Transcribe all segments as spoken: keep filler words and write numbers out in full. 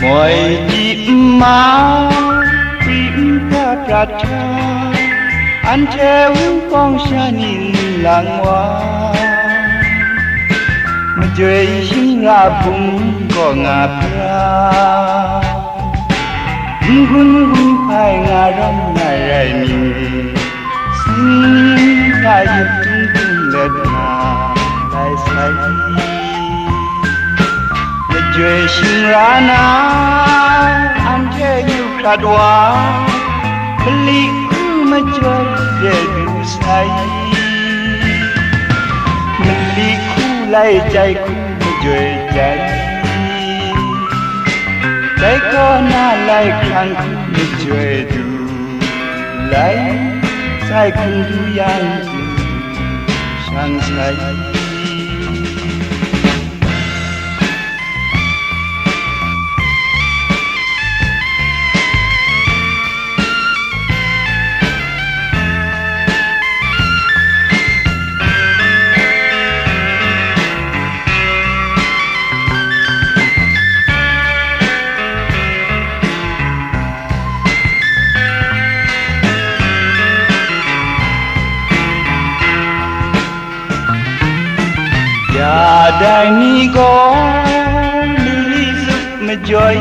Moi di nma, pri nta prat hta, anhte Wunpawng sha ni n lang wa, majoi shingra bum kaw nga pra, n-gun gun hpai nga rawng nga rai mi, sin hta yip tung tung let nga lai sai. Majoi shingra na, anhte yu hkrat wa, mali hku majoi de du sai. Mali hku lai jai hku majoi jai, dai kaw na lai hkrang hku majoi du lai, sai hkum du yang, shang sai. Ya dai ni gaw, mali zup majoi,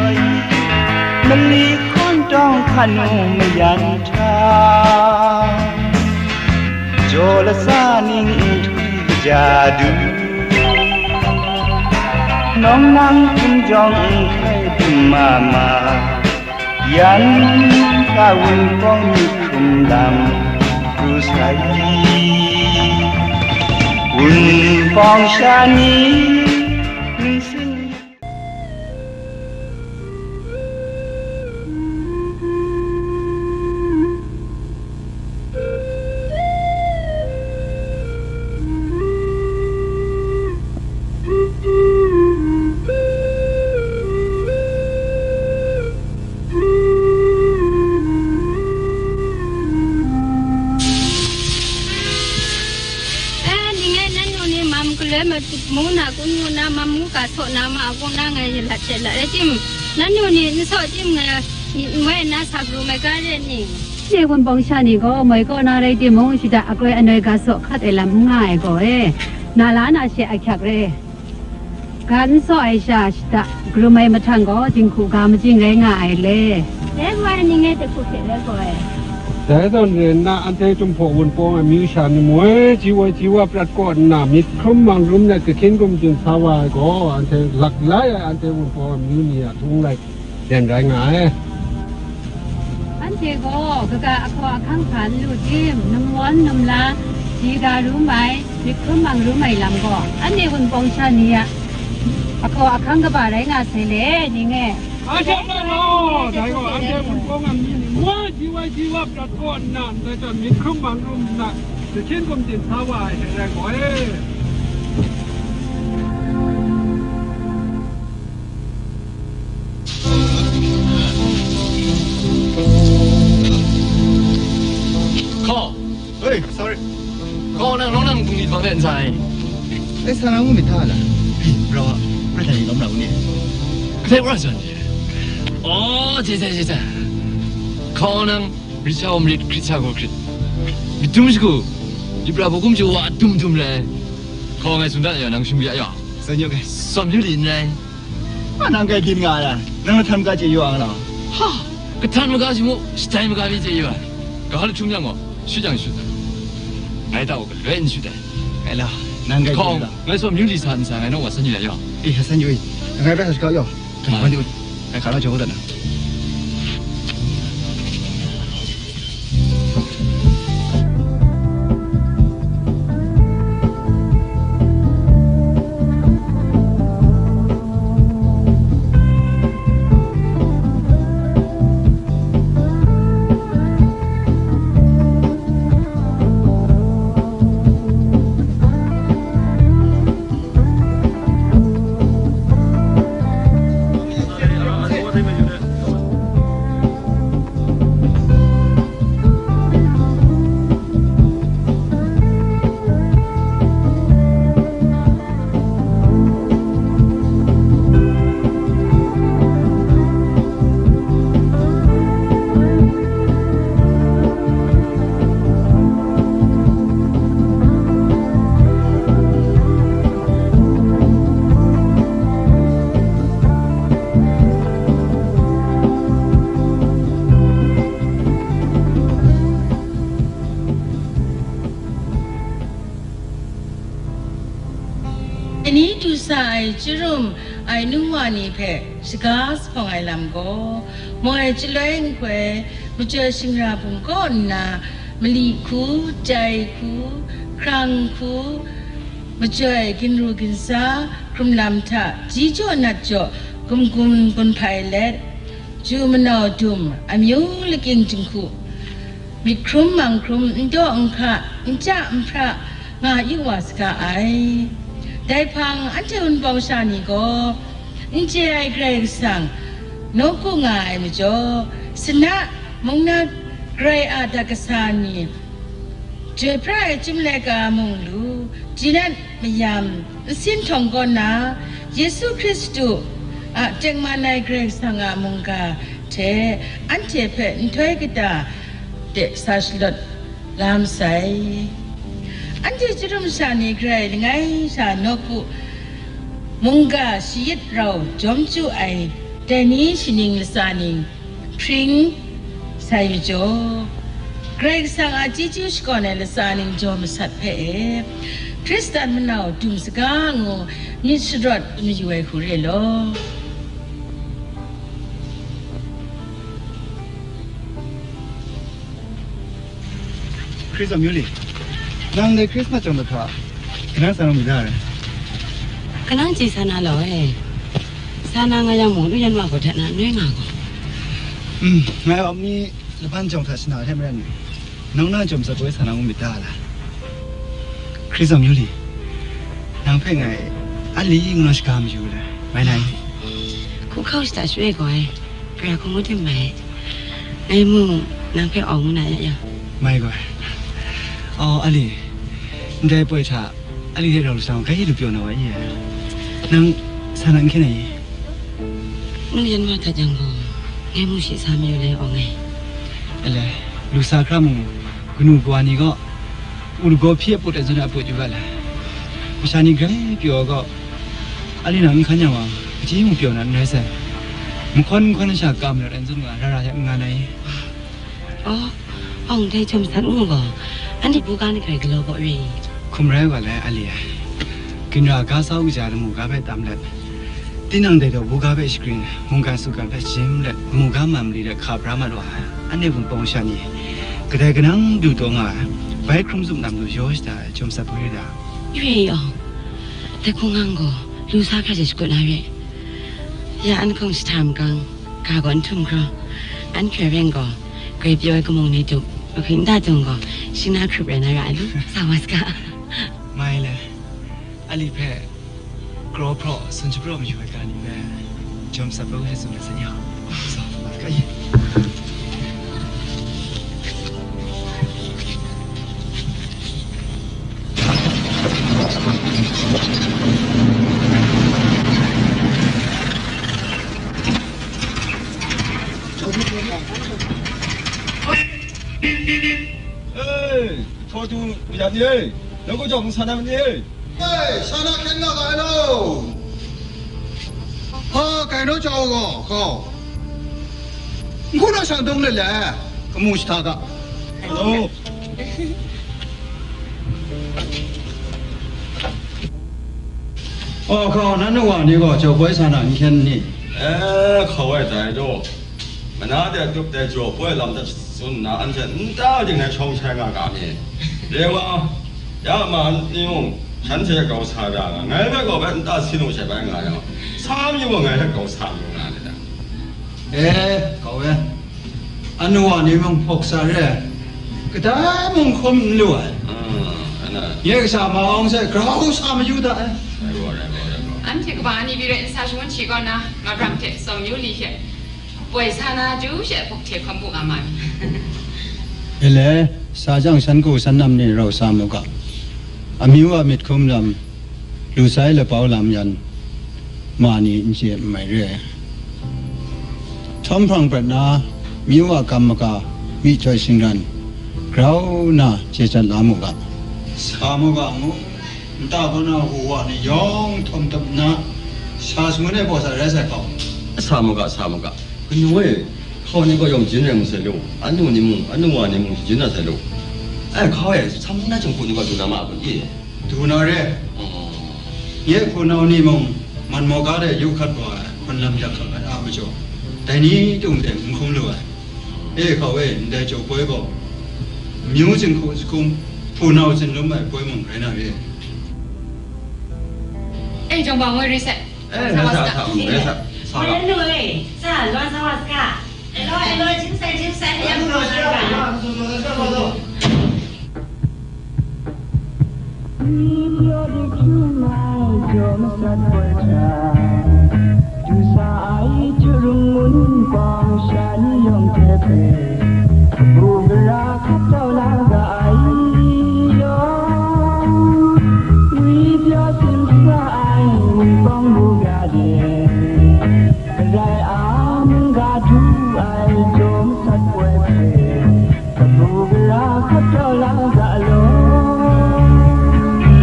mali hkawn tawng hkan mu mayan hta, jaw latsa ning nhtwi kaja du, nawng nang hkum jawng n hkai dum ma ma. Yan hta Wunpawng myit hkrum lam pru sai. Wunpawng sha ni n sing. Eh, ning e, nannu ni mam galoi matu mu na, kun mu na, mam mu ga saw na ma, a, kun na ngai lat she lat. Rai tim, nannu ni n saw tim ngai, moi na sa pru mai ga re ni? She Wunpawng sha ni gaw moi kaw na rai timung, shada akroi anoi ga saw hkat ai lam n nga ai gaw e, na la na she ahkyak re. Ga n saw ai sha, shada, karum ai mahtang gaw, dinghku ga majing rai nga ai le. Dai wa ai ning e dai hku hte rai gaw ai. Dai zawn re nna, anhte Tumhpaw Wunpawng ai amyu sha ni moi, ji woi ji wa prat kaw nna, myit hkrum mang rum let, kahkyin gumjin sa wa ai gaw, anhte lak lai ai anhte Wunpawng ai amyu ni a htung lai. Len rai nga ai. Anhte gaw kaga ahkaw ahkang hpa n lu tim, numwan numla, ji ga rum ai, myit hkrum mang rum ai lam gaw, anhte Wunpawng sha ni a ahkaw ahkang kaba rai nga sai le, ning e. Anhte gaw, dai gaw, anhte Wunpawng a myit ni moi, ji woi ji wa prat kaw nna, ndai hta myit hkrum mang rum nna, kahkyin gumjin sa wa ai hte rai gaw e. Hkaw. Hei, sorry. Hkaw nang, rawng nang bungli hpang de n sa ai. Ai, sa na ngu myit hta la? Hei, rau a, pra hta ni lawm na u ni? Katai pra sa ni? Aw, je, je, je, je. Hkaw nang, rit sha wa marit, hkrit sha gaw hkrit. Myit dum shagu, lit pra hpawk hkum chyu wa dum dum rai. Hkaw ngai tsun da ya, nang shim ya ya. Tsun yu ai. Tsawm yu li n rai. Ma nang kai byin nga ai a? Nang lahtan maga chye yu ai nga na? Ha! Kahtan maga shi mu, shatai maga mi chye yu ai. Ga lahtum yang gaw, shut yang shut ai. Ngai ta gaw galoi n shut ai. Ngai la, nang kai byin nga. Ngai tsawm yu li sa n sa, ngai naw wa san yu ya yaw. Eh, san yu i. Ngai bai sa shakau yaw. Ngai. Ngai hka na jaw dat na. Chyurum ai num wa ni hpe shaga sa hpawng ai lam gaw, moi chyaloi nhtoi, majoi shingra bum kaw nna, mali hku, tai hku, hkrang hku, majoi ginru ginsa, hkrung lam hta ji jaw nat jaw gum gum gun hpai let, ju manau dum, amyu lakying jinghku, myit hkrum mang hkrum, n daw n hka, n chya n hpra nga yu wa saga ai. Dai hpang anhte Wunpawng sha ni gaw, n chye ai Karai Kasang nawku nga ai majaw, sana mung na garai a dat kasa ni, Chyoi pra ai chyum laika mung lu, jinat mayam, nsin htawng kaw na, Yesu Hkristu a tengman ai Karai Kasang a mungga hte anhte hpe nhtoi kata de sa shalawt la masai. Anhte chyurum sha ni garai langai sha nawku mungga shayit rau jawm chyu ai dai ni shaning latsa ning hpring sai yu jaw, Karai Kasang a chyeju shakawn ai latsa ning jaw masat hpe e, Hkristan manau dum saga ngu myit sharawt n mayu ai hku re law. Hkristan Myu Li, nang dai Christmas jawm dat hta, kanang sa na mu myit ta re? Kanang chye sa na law e. Sa na nga yang mung, nu yan wa gaw hta na noi nga gaw. Mm, ngai awk ni laban jawng hta shana hte maren, nang na jawm sat poi sa na mu myit ta la? Hkristan Myu Li, nang hpe ngai a li ngu na shaga mayu le, mai na i? Hku hkau shada shwe gaw e. Pra hkungmu tim mai. Ngai mung nang hpe awng mu na ya yang. Mai gaw. Aw, Ali. Ndai poi hta, Ali hte rau lasang, grai lu pyaw na wa i? Nang sa na n hkyen ai i? Ngu yan wa hta jang gaw, ngai mung shi sa mayu lai awng ai. Ele, lu sa hkra mung, kanu kawa ni gaw, u lagaw hpyi aput ai zawn a aput yu ga le. Masha ni grai pyaw ai gaw, Ali nang n hkan yang wa, kaji mung pyaw na n rai sai. Mahkawn mahkawn sha ka malut ai zawn wa, ra ra hte n nga na i? Oh, awng dai jawm san u gaw, anhte buga ni hkrai galaw baw re i? Hkum rai wa le, Ali ai. Ginra ga sa u kaja lamu ga hpe tam let, tinang dai daw buga hpe shagrin, mungkan sungkan hpe shajim let, amu ga man mali let hka bra mat wa ai, anhte Wunpawng sha ni, kadai kanang du taw nga ai, bai hkrum zup nam lu yaw shada ai, jawm sat poi re da. Re i aw, dai hkunggang gaw, lu sa hkra hte shakut na re. Ya an hkawng jahta makang, ga gaw n htum hkraw, an hkrai ren gaw, grai pyaw ai kamung ni tup, mahkring nta tung gaw, shing na hkrup rai na ra ai lu, sa wa saga. Mai le, Ali hpe kraw hpraw, sun shapraw mayu ai ga ni hpe, jawm sat poi hpe tsun na sa ya. Sa, ma ka ye. Ei, htaw du, ya ni e, nawku jawng sa na ma ni e? Ei, sa na hkyen nga ga ai law. Ha, kai naw jau gaw, gaw. N hku na shang dawng let le, kamu jahta ga. Hello. Oh, hkau, nan nu wa ni gaw jau poi sa na n hkyen ni? Eh, hkau ai dai daw. Mana de tup de jau poi lam dat tsun nna, anhte nta ting ai shawng shai nga ga mi? Re wa, ya ma ni mung, shanhte grau sa ra nga, ngai hpe gaw bai nta si nu she bai nga yang, sa mi wa ngai hpe grau sa mi nga ni ta? Eh, hkau e. Anu wa ni mung hpawk sa re ai, kadai mung hkum n lu ai. Ah, ana. Nye kasha ma awng hte grau sa mayu da ai. Rai gaw, rai gaw, rai gaw. Anhte kaba ni bi rai nsa shangun hti kaw na, Mabram hte Tsawmyu li hte poi sa na, chyu she hpawk hte hkawm bu nga ma ai. Ele, sa jang shan ku shan nam ni rau sa mu ga. Amyu a myit hkum lam, lu sai lapau lam yan, ma ni n chye n mai re ai. Htawm hprang prat na, myu a kam maga, myihtoi shingran, grau na chye jat la mu ga. Sa mu ga ngu, nta hpawt na hku wa ni yawng htawm htawm nna, sa shangun e baw sa rai sai hkau. Sa mu ga, sa mu ga. Kanu e, hkau ni gaw yawng jin rai mu sai lu, anu ni mung, anu wa ni mung shajin na sai lu. Ai, hkau e, sa mu na chyawm hku ni gaw du na ma a kun i? Du na re. Oh. Nye hpunau ni mung, Man maw ga de yu hkat wa ai, hpun lam yak hkat ai a majaw, dai ni tung de n hkum lu ai. E hkau e, ndai jaw poi gaw, amyu jinghku jahkum, hpunau jinlum ai poi mung rai na re. E, jawng bang woi re sai. E, sa wa sa sa, sa. Sa wa sa. Sa wa sa. Hello, hello, jin sai, jin sai, ayang kau sai. Karai a mungga du ai jaw masat poi hpe, kabu gara hkap jau la ga law.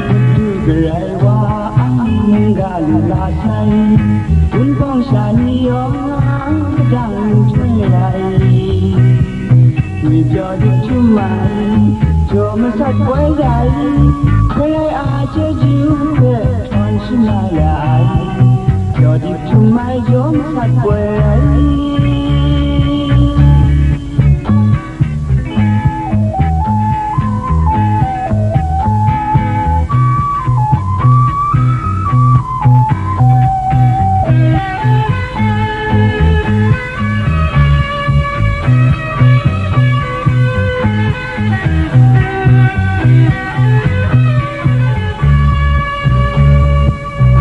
Madu garai wa a mungga lu la sai, wunpawng sha ni yawng kadang n htum ai. Ngwi pyaw di htum ai, jaw masat poi rai, Karai a chyeju hpe htawn shana ya ai, pyaw di htum ai jaw masat poi rai.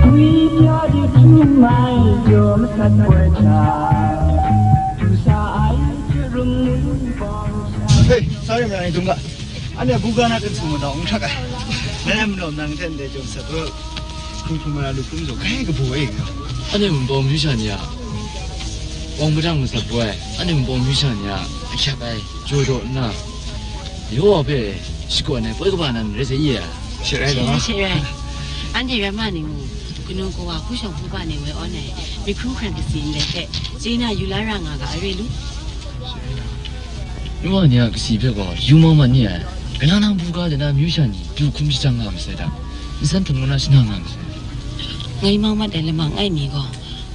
Ngwi pyaw di htum ai jaw masat poi hta, du sa ai hkying rum npawng sha. Hei, sa rim rai dung ga. Anhte buga na hten sung madaw n hkrak ai. Nang e manaw nang hte ndai jaw masat poi hkrung hkrung mara lu hkrum zaw, kai kabu e. Anhte Wunpawng myu sha ni a wang padang masat poi, anhte Wunpawng myu sha ni a ahkyak ai jaw daw nna, yawa hpe shakawn ai poi kaba nan rai sai i a? She rai law. She rai. Anhte ram ma ni mung, kanu kawa hku shawng hku ba ni woi awn ai, myit hkrum hkran kasi ndai hpe, chye na yu la ra nga ga ai re lu. Yawa ni a kasi hpe gaw yu mau mat ni ai. Kalang nang buga de na myu sha ni du hkum shajang nga masai hta, nsan htum ngu na shana nga masai. Ngai mau mat ai lamang ai mi gaw,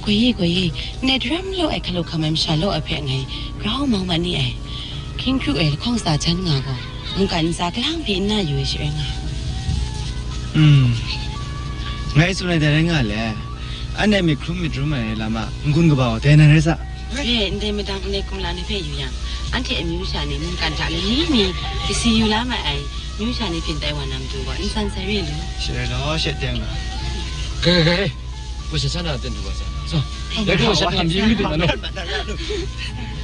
goi e, goi e, ndai daram law ai hkalu hkam ai masha law ai hpe ngai grau mau mat ni ai. Hkying hkru e lahkawng tsa jan nga gaw, mungkan ntsa kahlang hpe n na yu ai she rai nga ai. Hmm. Ngai tsun ai dai rai nga le. Anhte myit hkrum myit rum ai lam a n-gun kaba gaw dai nan rai sa. Re, ndai madang ndai kumla ni hpe yu yang, anhte amyu sha ni mungkan hta lani mi kasi yu la mai ai, myu sha ni hpyin tai wa na matu gaw, nsan sai re lu. She rai law, she teng nga. Kai, kai, kai. Masha sha na ten du wa sa. So, dai gaw masha tam yi mi du na lo.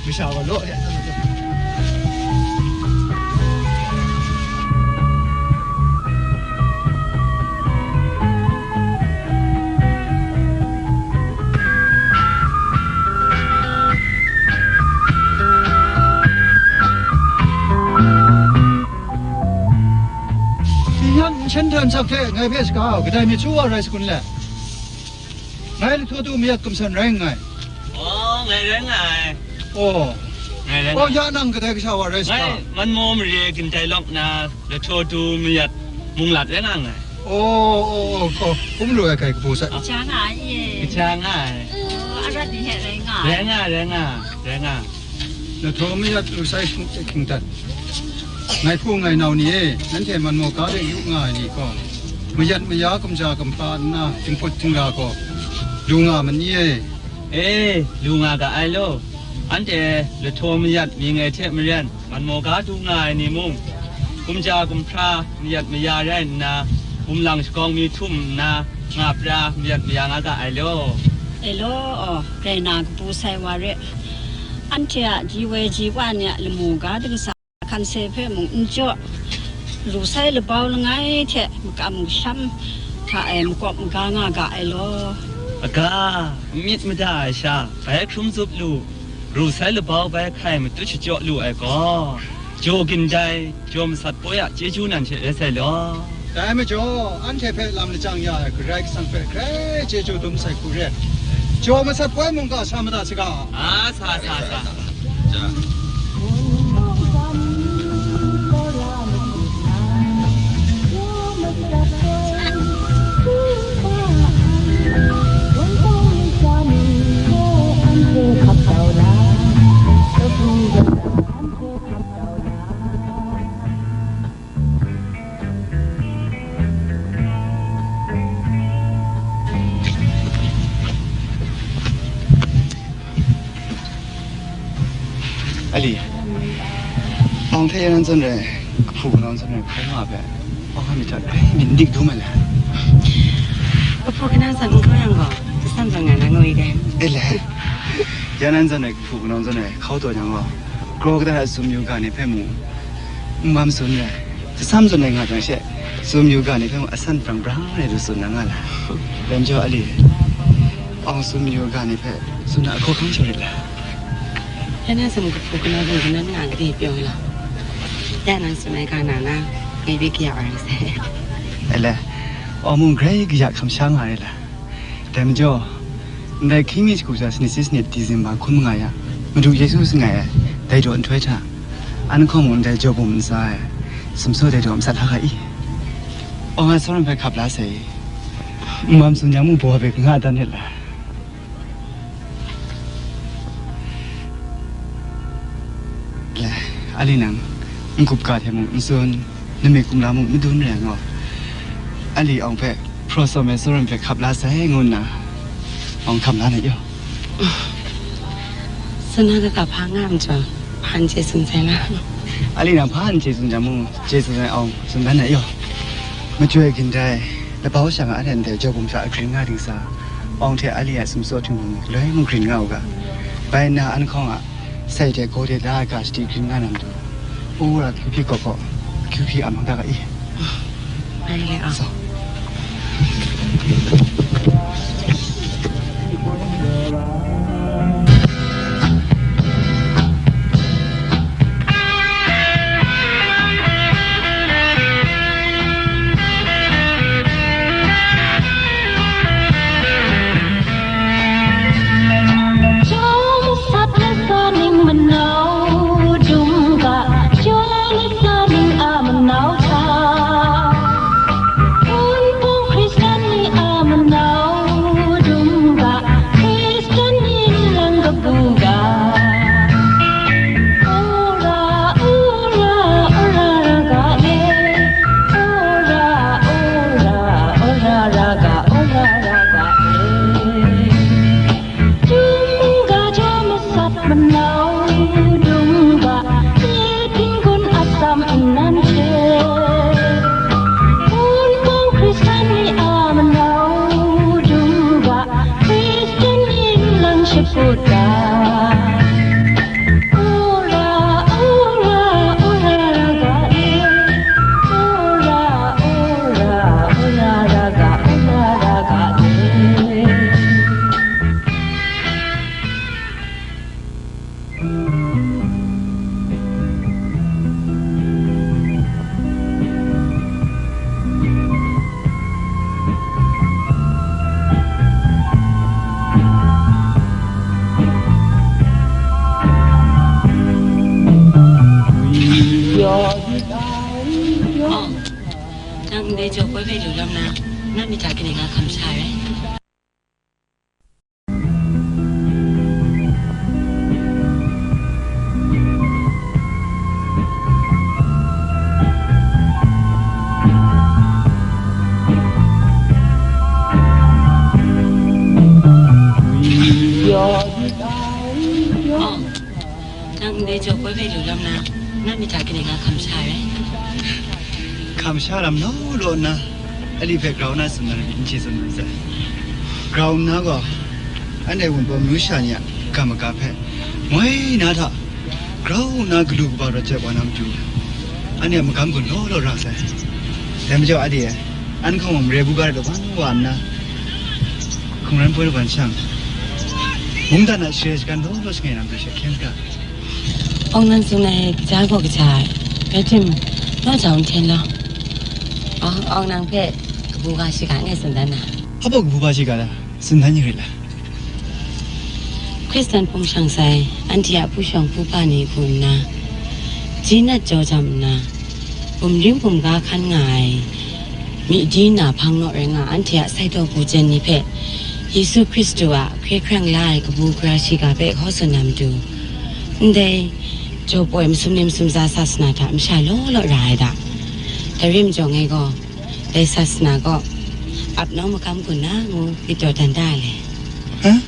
Masha wa lo. Yan nchen htan sak hte ngai hpe saga kadai mi chu wa rai sakun le? Ngai lahtaw du mayat kumsan rai nngai. Oh, ngai rai nga ai. Oh. Ngai rai nga ai. Oh, ya nang kadai kasha wa rai sa? Ngai Manmaw mare gindai lawk na lahtaw du mayat munglat rai nga nngai. Oh, oh, oh, oh, kum lu ai kai kabu sai. Kaja nga ai e. Kaja nga ai. Oh, arat ni hte rai nga ai. Rai nga, rai nga, rai nga. Lahtaw mayat lu sai hkying hkying htat. Ngai hku ngai nau ni e, nanhte Manmaw ga de yu nga ai ni gaw, mayat maya kamja kamhpa nna, dinghput dingra gaw, lu nga ma ni e? E, lu nga ga ai law. Anhte lahtaw mayat mying ai hte maren, Manmaw ga du nga ai ni mung, kumja kumhpra mayat maya rai nna, bum lang shakawng mi htum nna, nga pra mayat maya nga ga ai law. E law, aw, rai na kabu sai wa re. Anhte a ji woi ji wa ni a lamu ga dingsa hkan se hpe mung n jaw, lu sai labau langai hte makam masham hta e makawp maga nga ga ai law. Aga, n myit mada ai sha, bai hkrum zup lu, ru sai labau bai hkai matut shachyaw lu ai gaw, jaw gindai, jaw masat poi a chyeju nan hte rai sai law. Dai majaw, anhte hpe lam lajang ya ai Karai Kasang hpe grai chyeju dum sai hku re. Jaw masat poi mungga sa mada saga. A, sa, sa, sa. Ali, awng hte ya nan zawn rai, kahpu kanau zawn rai, hpai nga hpe, awng a myit hta grai myit n dik dum ai le. Kahpu kanau zawn n kau yang gaw, tasam zawn nga na ngaw i dai. E le, ya nan zawn rai, kahpu kanau zawn rai, hkau taw yang gaw, kraw kata a sum yu ga ni hpe mu, n mam tsun rai. Tasam zawn rai nga jang she, sum yu ga ni hpe mung asan brang brang rai lu tsun na nga la. Lam jaw Ali, awng sum yu ga ni hpe tsun na ahkaw hkang jaw rit la. Ya na sum kahpu kanau hpe kanan nga gade pyaw la. Ya nang tsun ai ga na na, ngai bai kaya wa rai sai. Ele, awng mung grai kaya hkam sha nga rai la. Dai majaw, ndai hkying mi shagu sha sanit si sanit December hkun manga ya, Madu Yesu sangai ai dai daw nhtoi hta, an hkawng mung ndai jaw bum ntsa ai sumsaw dai daw masat la ga i. Awng a tsawran hpe hkap la sai i. N mam tsun yang mung baw hpe kanga dan rit la. Le, Ali nang, n-gup ga hte mung n tsun, nami kumla mung n dun rai ngaw. Ali awng hpe, hpraw sawm ai tsawran hpe hkap la sai, ngu nna, awng hkam la na yaw. Sana kaka hpa nga majaw, hpa n chye tsun sai la. Ali nang hpa n chye tsun jang mung, chye tsun ai awng tsun dan na yaw. Majoi gindai, labau shang a anhte ndai jaw bum hta grin nga ding sa, awng hte Ali a sumsaw htinghbung ni galoi mung grin nga u ga. Bai nna an hkawng a, sai hte gaw de da ai ga shadi grin nga na matu, u ra hkyu hpyi gaw gaw, hkyu hpyi a mang da ga i. Ngai le a. So. Masat lasa ning manau dum ga, jaw lasa ning a manau hta. Wunpawng Hkristan ni a manau dum ga, Hkristan ni nlang kabu ga. Ora, ora, ora ra ga e. Ora, ora, ora ra ga, ora ra ga e. Dum ga jaw masat manau dum ga, myit n-gun atsam nnan hte. Wunpawng Hkristan ni a manau dum ga, Hkristan ni nlang shaput ga. Ora, ora, ora ra ga e. Ora, ora, ora ra ga, ora ra ga e. Nang ndai jaw poi hpe lu lam na, na myit hta kaning nga hkam sha ai? Nang ndai jaw poi hpe lu lam na, na myit hta kaning nga hkam sha ai? Hkam sha lam law law nna, Ali hpe grau nna tsun na myit n chye tsun na sai. Grau nna gaw, anhte Wunpawng myu sha ni a ga maga hpe moi na hta grau nna galu kaba rawt jep wa na matu, anhte a magam gun law law ra sai. Dai majaw, Ali e, an hkawng mare bu ga rai law ban wa nna, hkungran poi law ban shang, mungdan a share shagan law law shangai na matu she hkyen saga. Awng nan tsun ai kaja gaw kaja ai, rai tim, naw jau n hten law. Awng, awng nang hpe kabu ga shiga ngai tsun dan na. Hpa baw kabu ga shiga la? Tsun dan yu rit la? Hkristan hpung shang sai, anhte a hpu shawng hpu hpa ni hku nna, ji nat jaw jam nna, bumrim bumga hkan nga ai, myi di na hpang naw rai nga anhte a sai taw hku jen ni hpe, Yesu Hkristu a hkye hkrang la ai kabu gara shiga hpe hkaw tsun na matu, ndai jaw poi masum ni masum tsa sasana hta masha law law ra ai da. Dai rim jaw ngai gaw, dai sasana gaw ap nawng magam gun na ngu myit daw dan da ai le. Hah?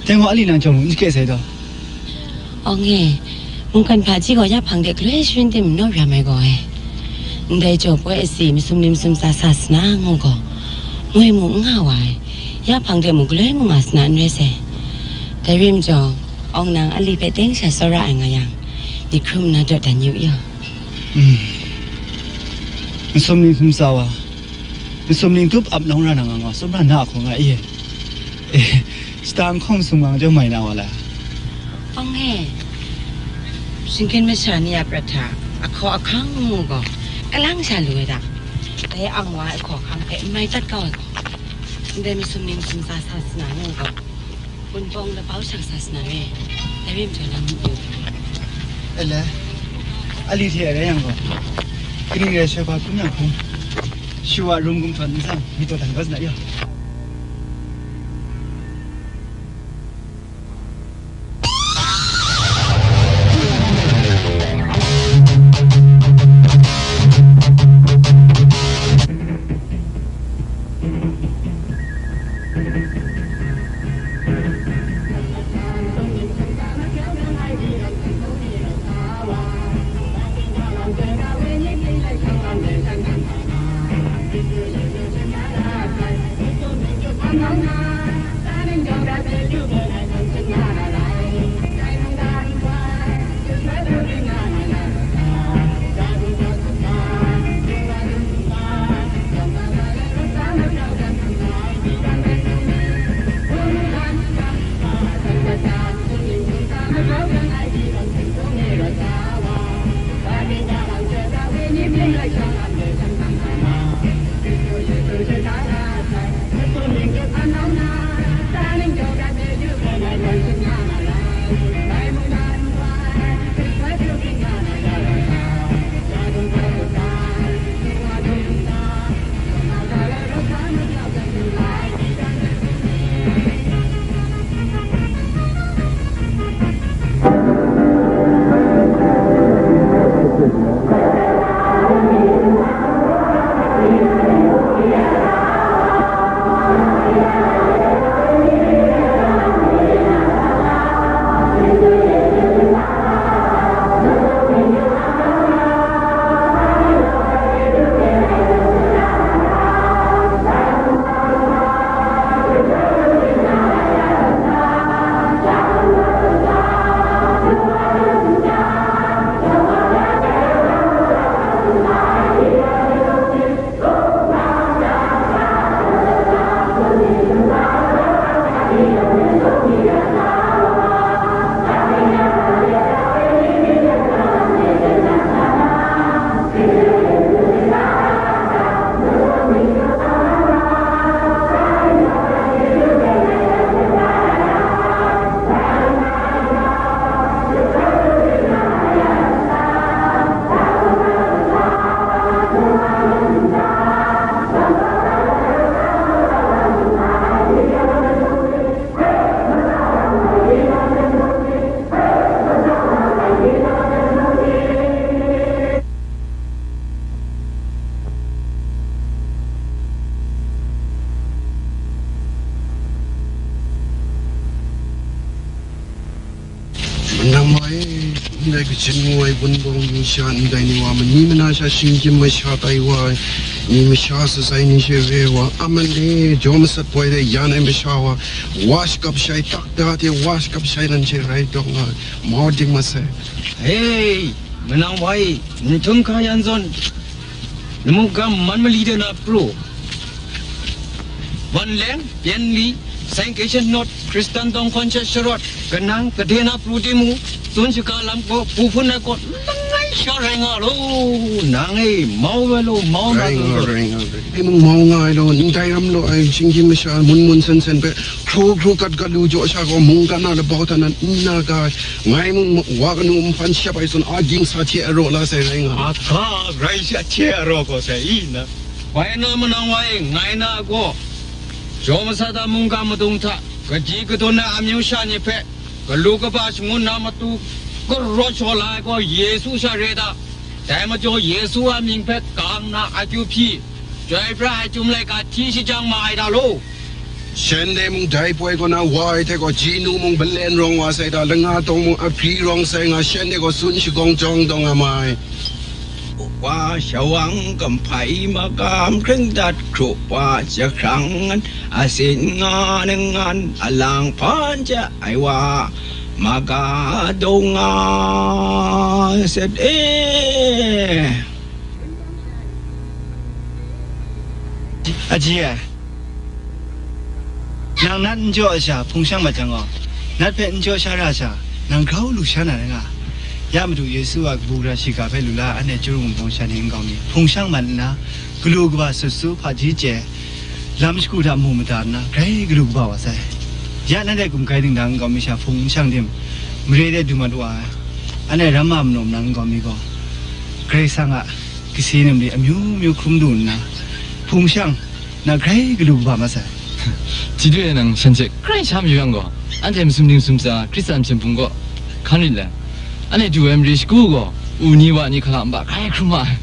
Dai gaw, Ali nang jawng lu n sakyet sai taw? Awng e, Mungkan hpaji gaw ya hpang de galoi sharin tim n naw ram ai gaw ai. Ndai jaw poi asi masum ni masum tsa sa sa na ngu gaw, ngoi mu n nga wa ai. Ya hpang de mu galoi mu nga sa na n rai sai. Dai rim jaw, awng nang ali hpe teng sha tsawra ai nga yang, myit hkrum nna dawt dan yu yaw. Hmm. Masum ni masum tsa wa, masum ni tup ap nawng ra na nga nga, sum ra na a hkawng nga e. Eh, shata nhkawng sumgang chyawm mai na wa la? Hpang e, shinggan masha ni a prat hta ahkaw ahkang ngu gaw, kalang sha lu ai da. Dai ang wa ai hkaw ahkang hpe n mai tat kau ai gaw, ndai masum ni masum tsa sa sa na ngu gaw, gun bawng labau shang sa sa na re. Dai rim jaw na myit yu. Ele, ali hte rai yang gaw, kaning rai sai hpa hkrum yang hkrum, shawa rum gumhpraw n tsang, myit taw dan kau sa na yaw. Manang wa e, ndai kachin ngu ai wunpawng yu sha, ndai ni wa mani mana sha shinggyim masha tai wa ai, ni masha sasai ni she re wa, a man e, jaw masat poi de yan ai masha wa, wa shakap shai tak da hte wa shakap shai nan she rai taw nga ai, mau ding masai. Hei, manang wa e, n htum hka yan zawn, namu gam man mali de na pru. Wan leng, pyen li, sanctification not, Hkristan dawng hkawn sha sharawt, kanang, kade na pru de mu, tsun shaga lam gaw, pu hpun ai gaw, langai sha rai nga law, nang e, mau ai law, mau na Rai tsun nga, gaw. Rai nga, rai. Ai mung mau nga ai law, ndai ram law ai, shinggyim masha, mun mun sen sen hpe, hkru hkru gat gat lu jaw sha gaw, mungkan a labau hta nan n na ga ai, ngai mung wa kanu nhpan shap ai zawn, a ging sa hte araw la sai rai nga. A ga, rai sha hte araw gaw sai i na. Bai na manang wa e, ngai na gaw, jaw masat a mungga madung hta, kaji kadun ai amyu sha ni hpe, galu kaba shangun na matu, karaw shaw la ai gaw Yesu sha re da. Dai majaw Yesu a mying hpe kang na akyu hpyi, Chyoi pra ai Chyum laika hti shajang ma ai da law. Shanhte mung dai poi kaw na wa ai hte gaw, ji nu mung balen rawng wa sai ta, langa tawng mung ahpri rawng sai nga, shanhte gaw tsun shagawng jawng dawng nga ma ai. Wa shawang kamhpai magam hkring dat hkru wa jahkrang ngan asin nga ngan alang hpan ja ai wa maga dong nga set e. Aji e, nang nat n jaw ai sha hpung shang mat jang gaw, nat hpe n jaw sha ra sha, nang grau lu sha na rai nga. Ya Madu Yesu a kabu gara shiga hpe lu la, anhte Chyaru Wunpawng sha ni nkau mi hpung shang mat nna, galu kaba sut su, hpaji chye, lam shagu hta mu mada nna, grai galu kaba wa sai. Ya nanhte gumhkai dingdang nkau mi sha hpung n shang tim, mare de du mat wa ai, anhte ramma manum nang nkau mi gaw, Karai Kasang a kase nem de amyu myu hkrum du nna, hpung shang, na grai galu kaba mat sai. Chyeju e nang shan hte grai sha mayu yang gaw, anhte masum ning masum tsa Hkristan hpyen hpung kaw hkan rit let, anhte du ai mare shagu gaw, u ni wa ni hkala nba grai hkrum ma ai.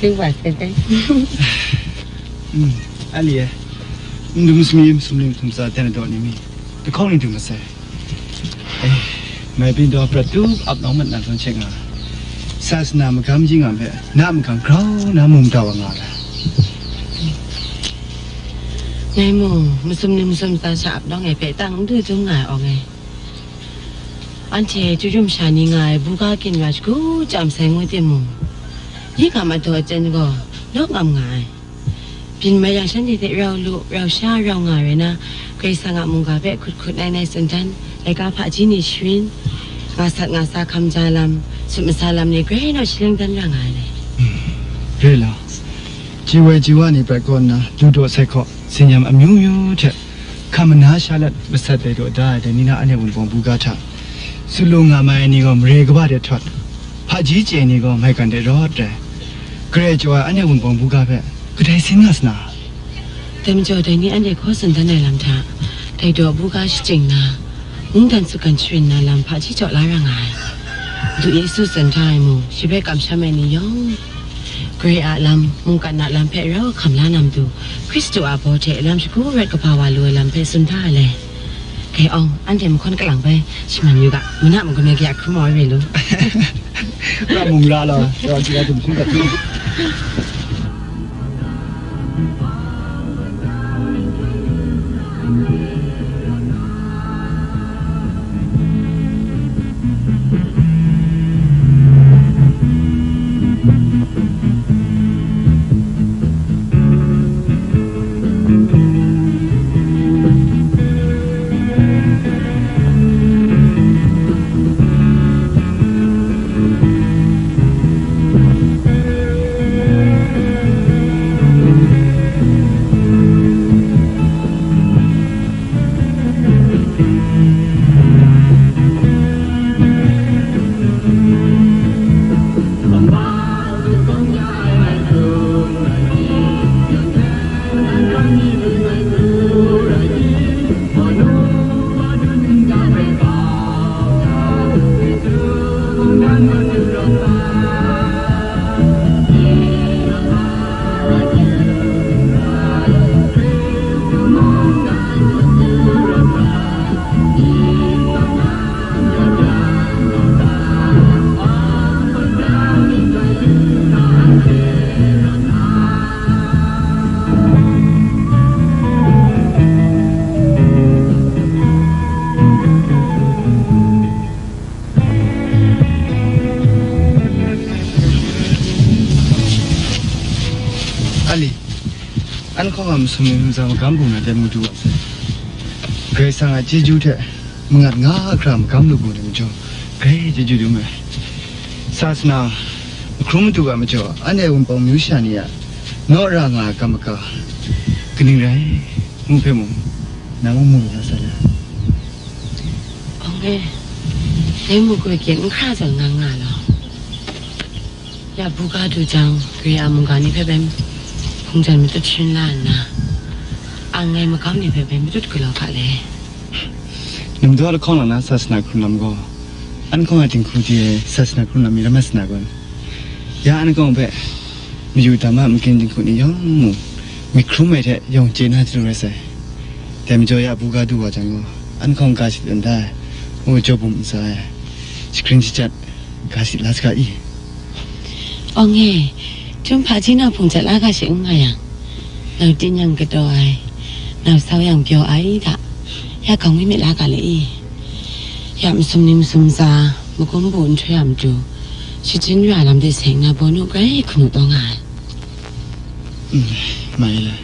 Sing wa se dai. Mm, ali e. Ndum sumi sumling tumsa tena do ni mi. Te kong ni dum masai. Eh, mai pin do prat tu ap nong mat na zong chek nga. Sasana magam ji nga hpe, na magam grau na mung da wa nga la. Ngai mu, masum ni masum tsa sha ap nong e hpe tang n du dum nga ai awng e. Anhte chyu rum sha ni nga ai buga ginra shagu chyam sai ngu timung, yi ga madaw chyen gaw, naw ngam nga ai. Byin mai yang shanhte hte rau lu, rau sha, rau nga rai na, Karai Kasang a mungga hpe hkut hkut nai nai tsun dan, laika hpaji ni sharin, nga sat nga sa hkam ja lam, sut masa lam ni grai naw shalang dan ra nga ai. Re la, ji woi ji wa ni prat kaw nna, du daw sai hkaw, tsin-yam amyu myu hte, hkam mana sha lat masat dai daw da ai dai ni na anhte Wunpawng buga hta, sulu nga mai ai ni gaw mare kaba de htawt, hpaji chye ni gaw maigan de rawt rai, Karai chyaw ai anhte Wunpawng buga hpe kadai sin nga sa na? Dai majaw dai ni anhte hkaw tsun dan ai lam hta, dai daw buga shachyen na, mungdan tsukan sharin na lam hpaji jaw la ra nga ai. Madu Yesu tsun hta ai mung, shi hpe kamsham ai ni yawng, Karai a lam, mungkan a lam hpe rau hkam la na matu, Hkristu a baw hte lam shagu rawt kaba wa lu ai lam hpe tsun hta ai le. Dai awng, anhte mahkawn kalang bai, shaman yu ga, mana magum e kaya hkrum ai re lu. Ra mung ra la, ra ji la dum hkrum ga hkrum. Ali, an hkawng a masum ni ntsa magam bung na de mu du wa sai. Karai Kasang a chyeju hte mangat nga hkra magam lu bung ni majaw, grai chyeju dum ai. Sasana, mahkrum matu a majaw, anhte Wunpawng myu sha ni a naw ra nga ai kam maka, kaning rai? Hpe mung, nang mung mung la sa la. Awng e, dai mung goi kyen n hkra zawn nga nga law. Ya buga du jang, Kare a mungga ni hpe bai hpung jan matut sharin la nna, ang ngai magam ni hpe bai matut galaw hka le. Namdaw lahkawng lang na sasana hkrun lam gaw, an hkawng a dinghku di ai sasana hkrun lam mi ram masana gaw, ya an hkawng hpe mayu dam a makin dinghku ni yawng mung myit hkrum ai hte yawng chye na chyalu rai sai. Dai majaw ya buga du wa jang gaw, an hkawng ga shit dan da ai, ngu jaw bum ntsa ai, shagrin shachyat, ga sit la saga i? Awng e, chyum hpaji nau hpung jat la ga she n nga yang, nau tin yang kataw ai, nau sau yang pyaw ai hta, ya gawng mi myit la ga le i? Ya masum ni masum tsa, magum bu nhtoi a matu, shajin ra lam de seng na baw nu grai hkanu taw nga ai. Mm, mai le.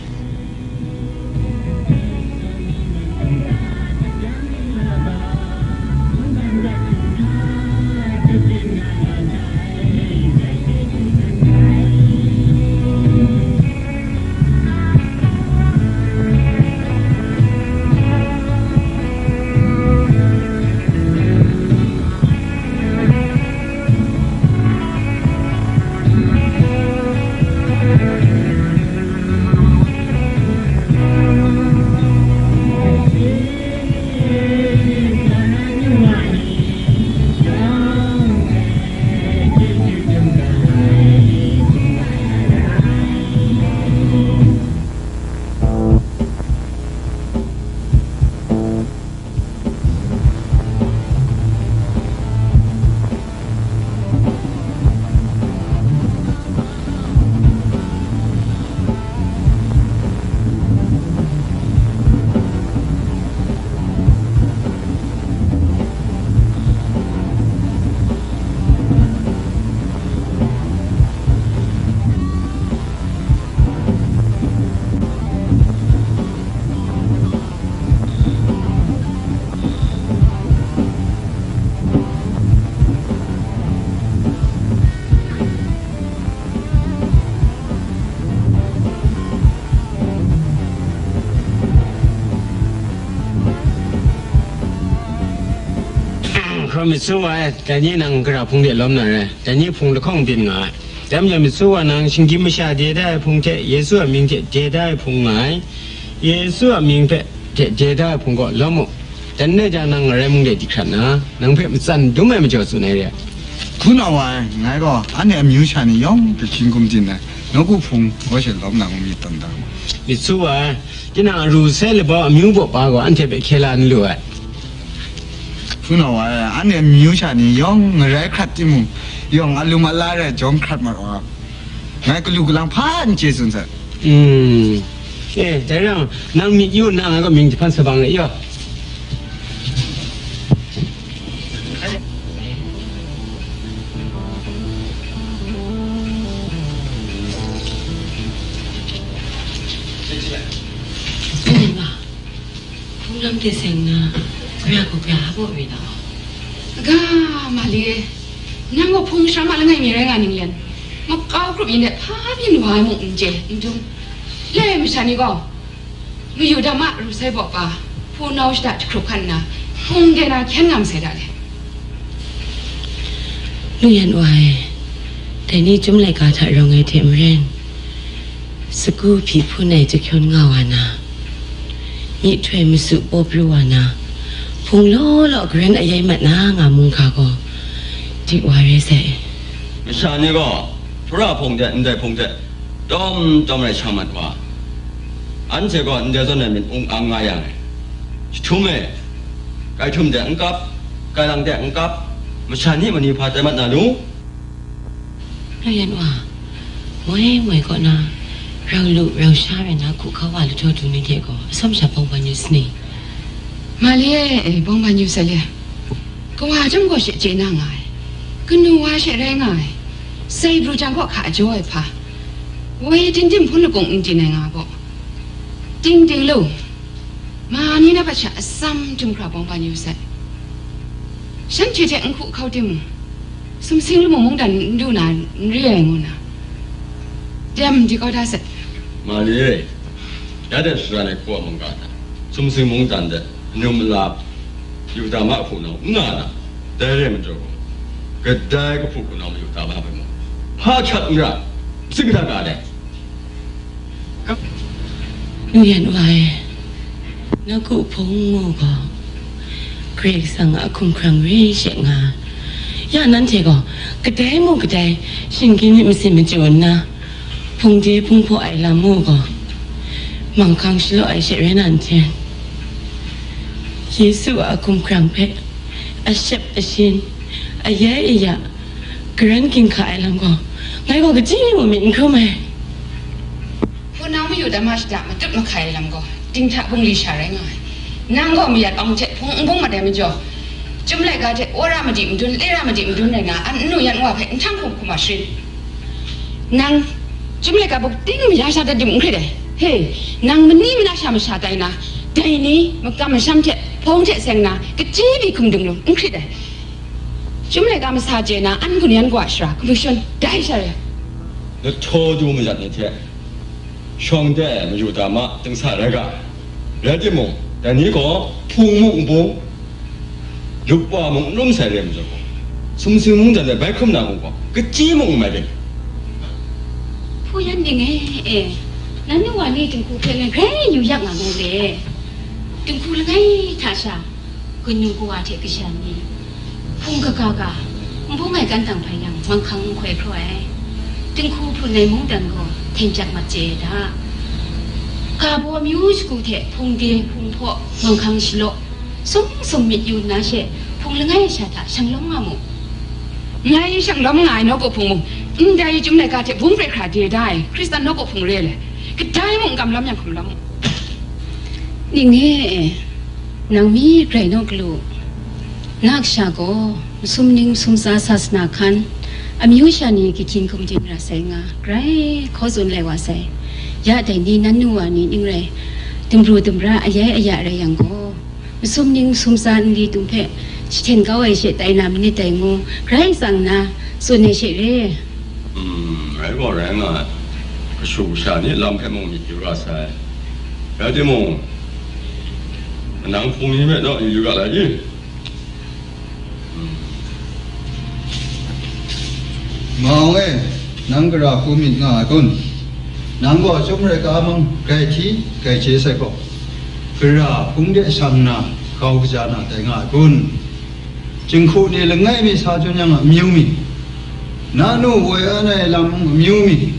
Hkrum myit su ai, dai ni nang gara hpung de lawm na re, dai ni hpung lahkawng byin nga ai. Dai majaw myit su wa nang, shinggyim masha de da ai hpung hte, Yesu a mying hte de da ai hpung nga ai. Yesu a mying hpe hte de da ai hpung gaw lawm mu. Dan dai jang nang ngarai mung de di hkrat na, nang hpe matsan dum ai majaw tsun ai re ai. Hpunau wa ai, ngai gaw anhte amyu sha ni yawng hpe hkying gum din ai, nawku hpung gaw she lawm na ngu myit tawn da. Myit su wa ai, tinang a ru sai labau amyu baw pa gaw anhte hpe hkye la n lu ai. Hpunau wa ai, anhte amyu sha ni yawng ngarai hkrat timung, yawng a lum a la rai jawm hkrat mat wa. Ngai galu galang hpa n chye tsun sai. Mm. Eh, dai rai, nang myit yu nna, ngai gaw mying jahpan sa bang re yaw. Hpung lam de seng na, gara gaw gara a baw re na? Aga, Mali e, nang gaw hpung shara ma langai mi rai nga ning len, makau grup yin de hpa byin wa ai mung n chye, n dum. Lai masha ni gaw, mayu dam a ru sai baw pa, hpunau shada jahkrup hkan nna, hpung de na hkyen nga masai da le. Lu yan wa e, dai ni chyum laika hta rawng ai hte maren, sagu hpyi hpun ai jahkyawn nga wa na, myihtoi masu paw pru wa na, hpung law law garen ayai mat na nga mung hka gaw, dik wa re sai. Masha ni gaw, hpura hpung hte ndai hpung hte tawm tawm rai shang mat wa, anhte gaw ndai zawn ai myit ung ang nga yang e, jahtum e, kai htum de n kap, kai lang de n kap, masha ni mani hpa tai mat na lu? Lu yan wa, moi moi kaw na, rau lu rau sha rai na hku hkau wa lahtaw du ni hte gaw, atsawm sha bawng ban yu sani? Mali e, bawng ban yu sai le. Kawa chyawm gaw she chye na nga ai, kanu wa she rai nga ai, sai pru jang kaw hka a jaw ai hpa, woi tim tim hpun lakung n tin ai nga gaw, ting ting lu, ma ni na hpa sha atsam htum hkra bawng ban yu sai. Shanhte hte n hku hkau timung, sumsing lamu mungdan n du na n re ai ngu na, dem di kau da sai. Mali e, Ya de shara ni kaw mungga hta, sumsing mungdan de, num la, Yudama hpunau n nga na, dai re majaw gaw, kadai kahpu hpunau mayu ta ma hpe mung, hpa hkyak n ra, n sing hta ga de. Nu yan wa e, nawku hpung mu gaw, Karai Kasang a hkum hkrang re she nga, ya nanhte gaw, kadai mu kadai, shinggyim myit masin machyu nna, hpungde hpung hpaw ai lam mu gaw, manghkang shalaw ai she rai na n hten? Yesu a hkum hkrang hpe, ashep ashin, ayai aya, garan ginhka ai lam gaw, ngai gaw kaji mung myit n hkrum ai. Hpunau mayu dama shada matut mahkai ai lam gaw, dinghta bungli sha rai nga ai. Nang gaw mayat awng hte hpung n bung mat ai majaw, Chyum laika hte wora madi madun, lera madi madun rai nga, an nnu yan wa hpe nhtang hkum hkum a sharin. Nang, Chyum laika buk ting maya sha dat dim n hkrit ai. He, nang mani mana sha masha tai na, dai ni, makam masham hte, hpawng hte seng na, kaji mi hkum dung lung n hkrit ai. Chyum laika masa chye na, an gun yan wa shara, hkum shun, dai sha rai. Lahtaw du mayat ni hte, shawng de ai mayu dama dingsa rai ga. Rai timung, dai ni gaw hpung mung n bung, lup wa mung n lum sai re majaw gaw, sumsing mungdan de bai hkrum na mung gaw, kaji mung n mai ring. Hpu yan ning e, e, nannu wa ni dinghku hpe ngai grai yu yak nga mu le. Dinghku langai hta sha, kanu kawa hte kasha ni, hpung kaga ga, n bung ai kan dang hpai yang, manghkang n hkoi hkraw ai. Dinghku hpun ai mungdan gaw, hten jat mat chye ai da. Ga baw amyu shagu hte hpungde, hpung hpaw, manghkang shalaw, sum sum myit yu nna she, hpung langai sha hta shang lawm nga mu. Ngai shang lawm nga ai nawku hpung mung, ndai Chyum laika hte bung pret hkra de da ai Hkristan nawku hpung re ai. Kadai mung n kamlawm yang hkum lawm mu. Ning e, nang mi grai naw galu. Na kasha gaw, masum ning masum tsa sasana hkan, amyu sha ni gahkyin gumdin ra sai nga, grai hkaw tsun lai wa sai. Ya dai ni nannu wa ni ning rai, dumru dumra ayai aya rai yang gaw, masum ning masum tsa nli tung hpe jahten kau ai she tai na manit dai ngu, grai tsang nna tsun ai she re. Hmm, rai gaw rai nga ai. Kashu kasha ni lam hpe mung myit yu ra sai. Rai timung, nang hpung ni hpe naw yu yu ga lai i? Hmm. Mawng e, nang gara hku myit nga ai kun? Nang gaw Chyum laika mung grai hti, grai chye sai gaw, gara hpung de shang nna, grau kaja na tai nga ai kun? Jinghku ni langai mi sa chyen yang a amyu mi, na nu woi an ai lam amyu mi,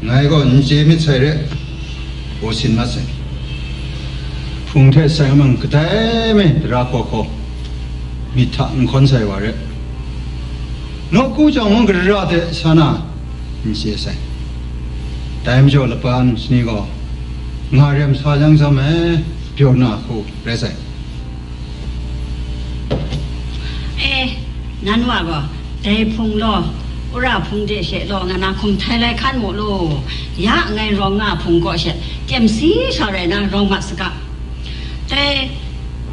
ngai gaw n chye myit sai re, gaw sin mat sai. Hpung hte seng mung kadai me dara hkaw hkaw, myit hta n hkawn sai wa re. Nawku jawng mung gara hte sa na n chye sai. Dai majaw laban shani gaw, nga rem sa yang zam ai, pyaw na hku rai sai. E, nan wa gaw, dai hpung law, wora hpung de she law, nga na hkum htai lai hkan mu lu. Ya ngai rawng nga hpung kaw she, kyem si sha rai na, rawng mat saga. Dai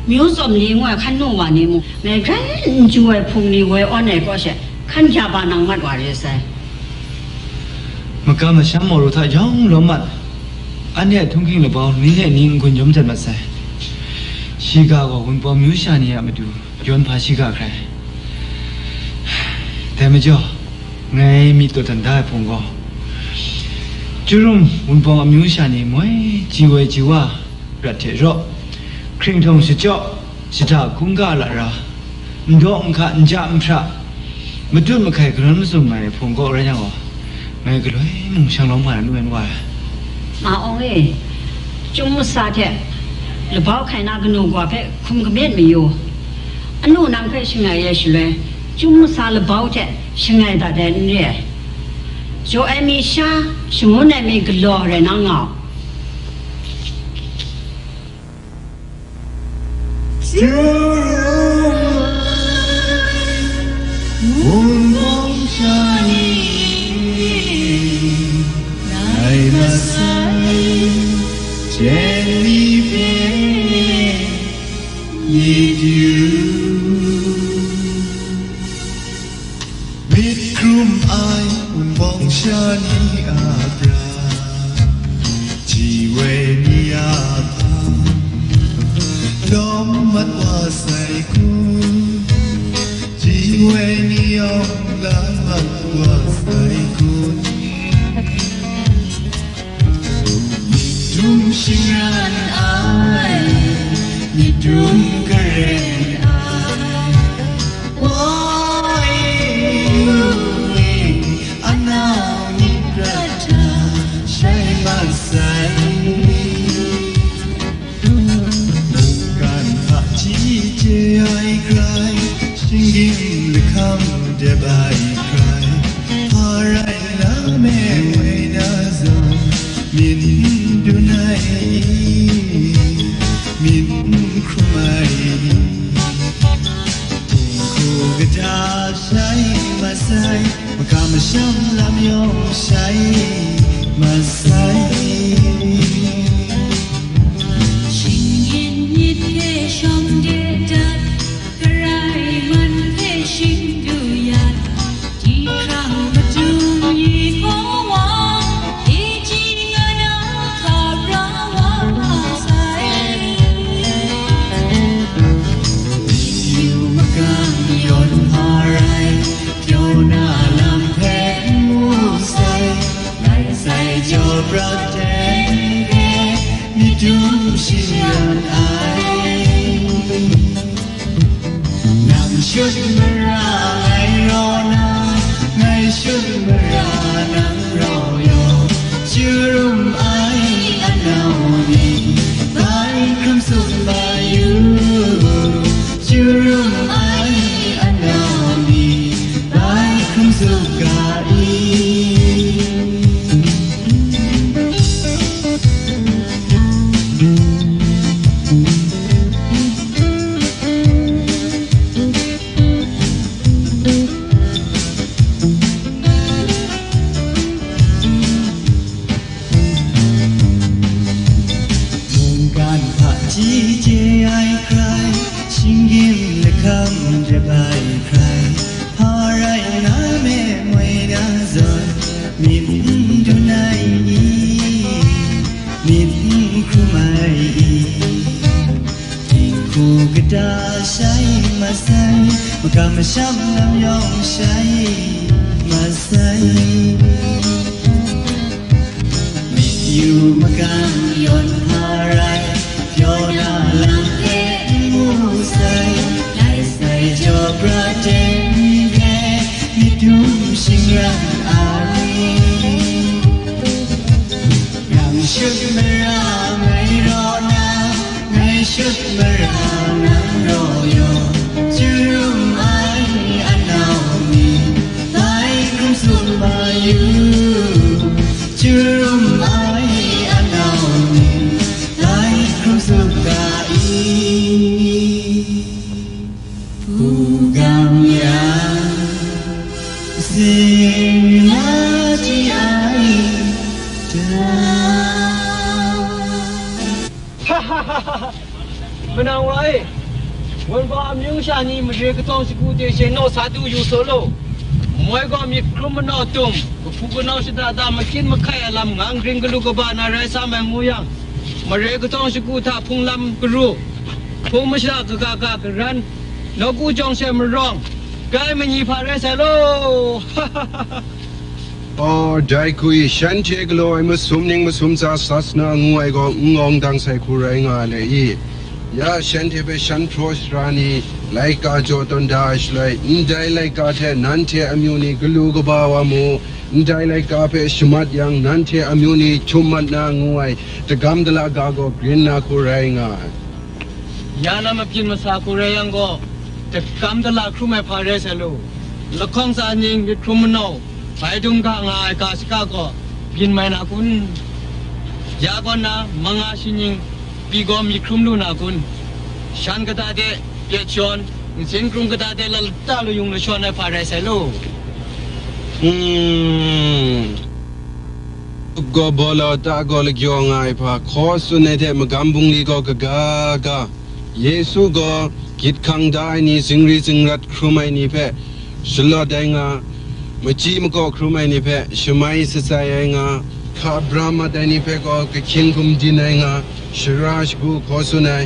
myu tsawm li ngoi hkan nu wa ni mung, ngai grai n chyu ai hpung ni woi awn ai kaw she, hkan hkya ba nang mat wa re sai. Makam masham maru hta yawng lawm mat, anhte a htunghking labau ni hte ni n-gun jawm dat mat sai. Shiga gaw Wunpawng myu sha ni a matu yawn hpa shiga hkrai. Dai majaw, ngai myit dawdan da ai hpung gaw, Jawrum Wunpawng amyu sha ni moi ji woi ji wa, rat hte raw, hkringhtawng shachyawk, shada hkungga lara, ndaw nhka nja nhpra, matut mahkai karan mazum ai hpung kaw rai yang gaw, ngai galoi mung shang lawm nga na nu yan wa ai. Ma Awng e, Chyum masa hte labau hkai na kanu kawa hpe hkum kamyet mayu. Anu nang hpe shangai ai shaloi, Chyum masa labau hte shangai dat ai n re ai. Jaw ai mi sha, shangun ai mi galaw rai na nga u. Myit hkrum ai Wunpawng sha ni a bra, ji woi ni Sai kun, ji wai ni yawng la mat wa sai kun. Myit dum shingran ai, myit dum karen ai. Woi, anau ni prat hta shai masai. Mungkan hpaji chye ai hkrai, shinggyim lahkam dep ai hkrai, hpa rai na me woi na zawn, myit n dun ai i, myit n hkrum ai i, dinghku kata shai masai, makam masham lam yawng shai masai. Shinggyim myit hpe shawng de dat, karai man hpe shing du yat, jahkrang madung ni hkawng wa, Eji nga na hkra wa sai. Yu magang yawn hpa rai, pyaw na lam hpe n mu sai. Lai sai jaw prat ten hpe, myit dum shing yan ai. Nang shut mara ngai raw na, ngai shut mara nang raw yaw, chyarum ai anau ni, bai hkrum tsun bai yu. Chyarum ai anau ni, bai hkrum tsun ga i. Mungkan hpaji chye ai hkrai, shinggyim lahkam dep ai hkrai, hpa rai na me moi na zawn, myit n dun ai i, myit n hkrum ai i. Dinghku kata shai masai, makam masham lam yawng shai masai. Myit yu magang yawn hpa rai, pyaw na lam hpe n mu sai, lai sai jaw pra ten hpe, myit dum shingran ai. Nang shut mara ngai raw na, ngai shut mara nang raw yaw. Chyarum ai anau ni, bai hkrum tsun bai yu. Chyarum ai anau ni, bai hkrum tsun ga i. Hpu gang yang, sing la ji ai ta. Manang wa e, wunpawng amyu sha ni mare kachawng shagu hte she naw sa du yu saw law. Moi gaw myit hkrum manaw tum, kahpu kanau shada da makyit mahkai a lam ngang ring galu kaba na rai sa mai ngu yang, mare kachawng shagu hta hpung lam karu, hpung masha kaga ga garan, nawku jawng she marawng, kai manyi hpa rai sai law. Oh, dai hku i, shanhte galaw ai masum ning masum tsa sas na ngu ai gaw n ngawng dang sai hku rai nga ai le i? Ya shanhte hpe shan hpraw sara ni, laika jaw tawn da ai shaloi, ndai laika hte nanhte amyu ni galu kaba wa mu, ndai laika hpe shamat yang, nanhte amyu ni htum mat na ngu ai, dagam dala ga gaw grin na hku rai nga ai. Ya na mabyin masa hku rai yang gaw, dagam dala hkrum ai hpa rai sai law. Lahkawng tsa ning myit hkrum manaw, bai dum ga nga ai ga shaka gaw byin mai na kun? Ya gaw na manga shi ning pyi gaw myit hkrum lu na kun? Shan kata de pyet shawn, nsin hkrung kata de lata layung lashawn ai hpa rai sai law. Hmm. Gaw baw law ta gaw lagyaw nga ai hpa hkaw tsun ai hte magam bungli gaw kaga ga. Yesu gaw gyit hkang da ai ni, zingri zingrat hkrum ai ni hpe shalawt ai nga, machyi makaw hkrum ai ni hpe shamai shatsai ai nga, hka bra mat ai ni hpe gaw kahkying gumdin ai nga, shara shagu hkaw tsun ai.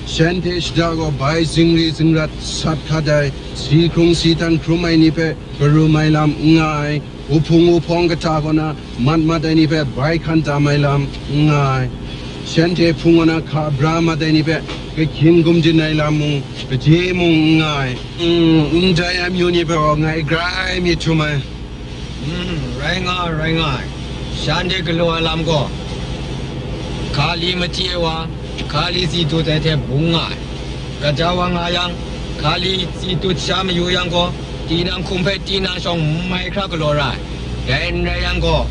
Shanhte shada gaw bai zingri zingrat sat hkat ai, si hkrung si htan hkrum ai ni hpe karum ai lam n nga ai, wuhpung wuhpawng kata kaw na mat mat ai ni hpe bai hkan tam ai lam n nga ai, shanhte hpung kaw na hka bra mat ai ni hpe kahkyin gumdin ai lam mung, gade mung n nga ai, mm, ndai amyu ni hpe gaw ngai grai myit htum ai. Mm, rai nga ai, rai nga ai. Shanhte galaw ai lam gaw, hkali machyi ai wa, hkali tsi tut ai hte bung nga ai. Gaja wa nga yang, hkali tsi tut sha mayu yang gaw, tinang hkum hpe tinang shawng n mai hkra galaw ra ai. Dai n rai yang gaw,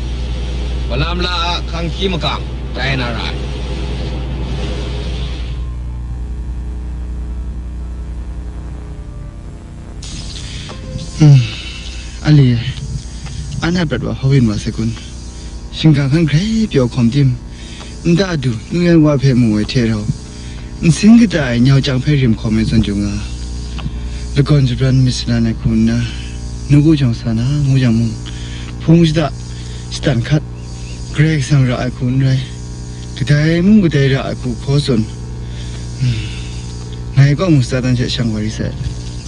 malam la a hkang hkyi makam tai na ra ai. Hmm, ali e, an a prat wa hau yin wa sai kun? Shingkang hkan grai pyaw hkawm tim? Nta du, nu yan wa hpe mu ai hte rau, nsin kata ai nyau chyang hpe rim hkawm ai zawn jung nga, lagawn jabran myit salan ai hku nna, nu gu jawng sa na ngu yang mung, hpung shada shatan hkat, Karai Kasang ra ai hku n rai, kadai mung kadai ra ai hku hkaw tsun. Hmm. Ngai kaw mung Satan hte shang wa ri sai.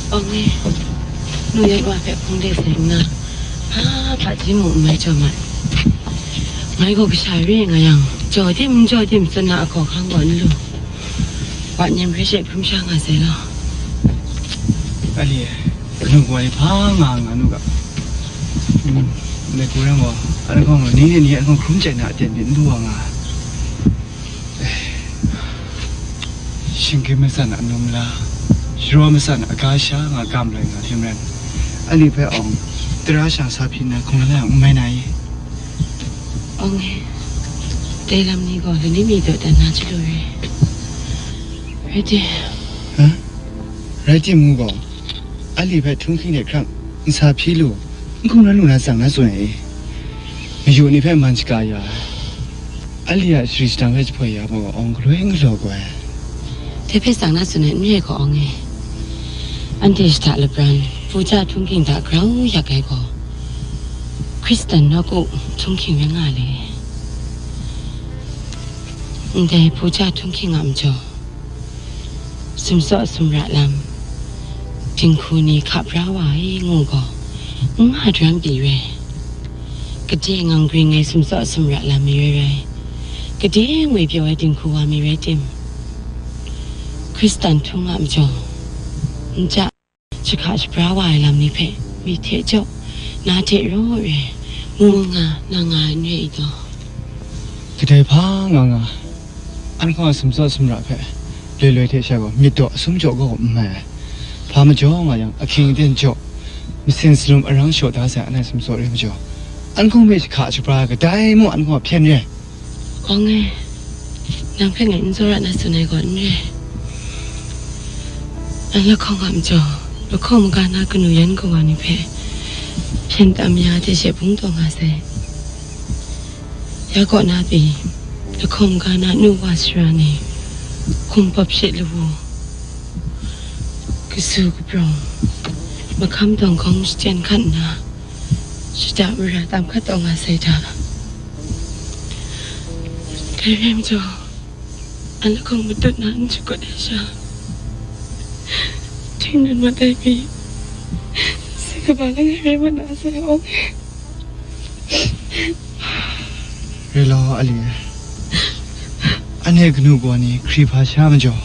Awng e, nu yan wa hpe hpung de sai nna, hpa hpaji mung n mai jaw ma ai. Ngai gaw kasha re nga yang, jaw tim n jaw tim tsun na ahkaw hkang gaw n lu. Wa nem hpe she hkrum sha nga sai law. Ali e, kanu kawa ni hpa nga nga nu ga. Hmm, ndai hku rai gaw, an hkawng ni ni ni an hkawng hkrum chye na aten myit n du wa nga. Eh, shinggyim matsan a num la, sharaw matsan a ga sha nga gam lai nga hte maren, ali hpe awng tara shang sa hpyi nna hkungran la yang n mai na i? Awng e, dai lam ni gaw lani mi daw dan na chyalu re. Rai tim. Hah? Rai tim ngu gaw, ali hpe htunghking de hkrang n sa hpyi lu, n hkungran lu na tsang na tsun ai e. Mayu ni hpe man shaga ya ai. Ali a shari shadang hpe jahpoi ya gaw awng galoi n galaw gaw ai. Dai hpe tsang na tsun ai n re gaw awng e. Anhte shada labran, puja htunghking hta grau yak ai gaw, Hkristan nawku htunghking rai nga le. Ndai puja htunghking a majaw, sumtsaw sumra lam, dinghku ni hka bra wa ai ngu gaw, n nga daram pyi re. Gade ngang gring ai sumtsaw sumra lam mi rai rai, gade ngwi pyaw ai dinghku wa mi rai tim, Hkristan htung a majaw, n ja, jahka shabra wa ai lam ni hpe, myit hte jaw, na hte raw re, mu nga, na nga ai n re i taw? Kadai hpa nga nga, an hkawng a sumtsaw sumra hpe loi loi hte sha gaw myit daw asum jaw gaw n mai ai. Hpa majaw nga yang, ahkying aten jaw, masin salum arang shaw da sai an a sumtsaw re majaw, an hkawng hpe jahka shabra ai kadai mung an hkawng a hpyen re. Awng e, nang hpe ngai n tsawra na tsun ai gaw n re. An lahkawng a majaw, lahkawng maga na kanu yan kawa ni hpe hpyen tam ya hte she bung taw nga sai. Ya kaw na pyi, lahkawng maga na nu wa sara ni, hkum pawp shit lawu, kasu kaprawng, mahkam dawng hkawng shachyen hkan nna, shada mara tam hkat taw nga sai hta. Dai rai majaw, an lahkawng matut na n shakut ai sha, htingran mat ai pyi, si kaba langai rai mat na sai awng e. Re law, ali e. Anhte kanu kawa ni hkri hpa sha majaw,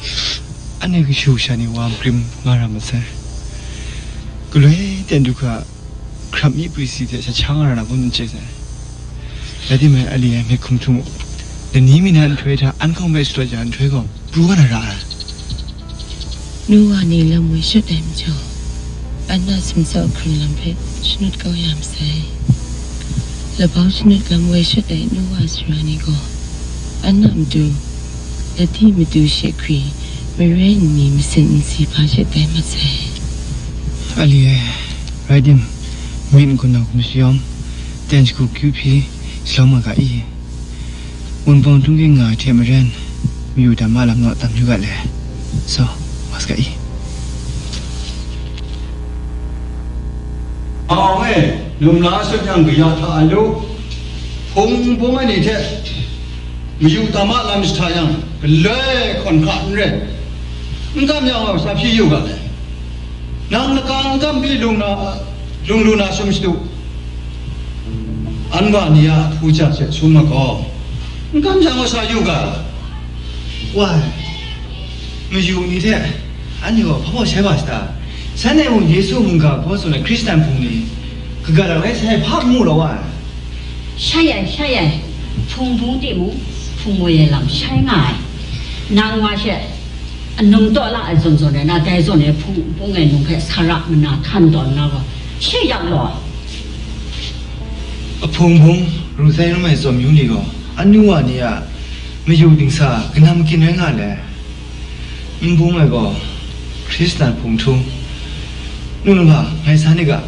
anhte kashu kasha ni wa magrim nga ra masai. Galoi ten du hkra, hkrap mi pri si hte sha sha nga ra na kun n chye sai. Rai timung, ali e, myit hkum htum u. Lani mi na nhtoi hta an hkawng hpe shadawt ya nhtoi gaw, pru wa na ra ai. Nu wa ni lam woi shut ai majaw, an a sumtsaw hkrung lam hpe shanut kau ya masai. Labau shanut lam woi shut ai nu wa sara ni gaw, an a matu, ladi matu she hkri, mare nni masin nsi hpa she tai mat sai. Ali e, rai tim, myit n-gun na hkum shayawm, ten shagu kyu hpyi, shalawm nga ga i? Wunpawng htunghking nga ai hte maren, mayu tam a lam naw tam yu ga le. So, mas ga i? Awng e, lum la shut yang kaya hta ai lu, hpung bung ai ni hte mayu tam a lam jahta yang, galoi hkawn hka n rai. N kam yang gaw, sa hpyi yu ga le. Nang laka n kam pyi lung na, lung lu na sum shadu. Anwa ni a hpu ja hte sum ai gaw, n kam yang gaw, sa yu ga. Wai, mayu ni hte anhte gaw hpa baw sai wa sata? Shanhte mung Yesu mungga hkaw tsun ai Hkristan hpung ni, kaga rai sai hpa n mu law ai. Shai ai, shai ai, hpung bung timung, hpung moi ai lam shai nga ai. Nang wa she, anung taw la ai zawn zawn e, na dai zawn e hpung bung ai nung hpe sa ra mana htan tawn na gaw, she yak law. Ahpung bung, ru sai rum ai tsawm yu ni gaw, anu wa ni a mayu dingsa kanam makin rai nga le. N bung ai gaw, Hkristan hpung htung. Nu lahpa, ngai sa ni ga,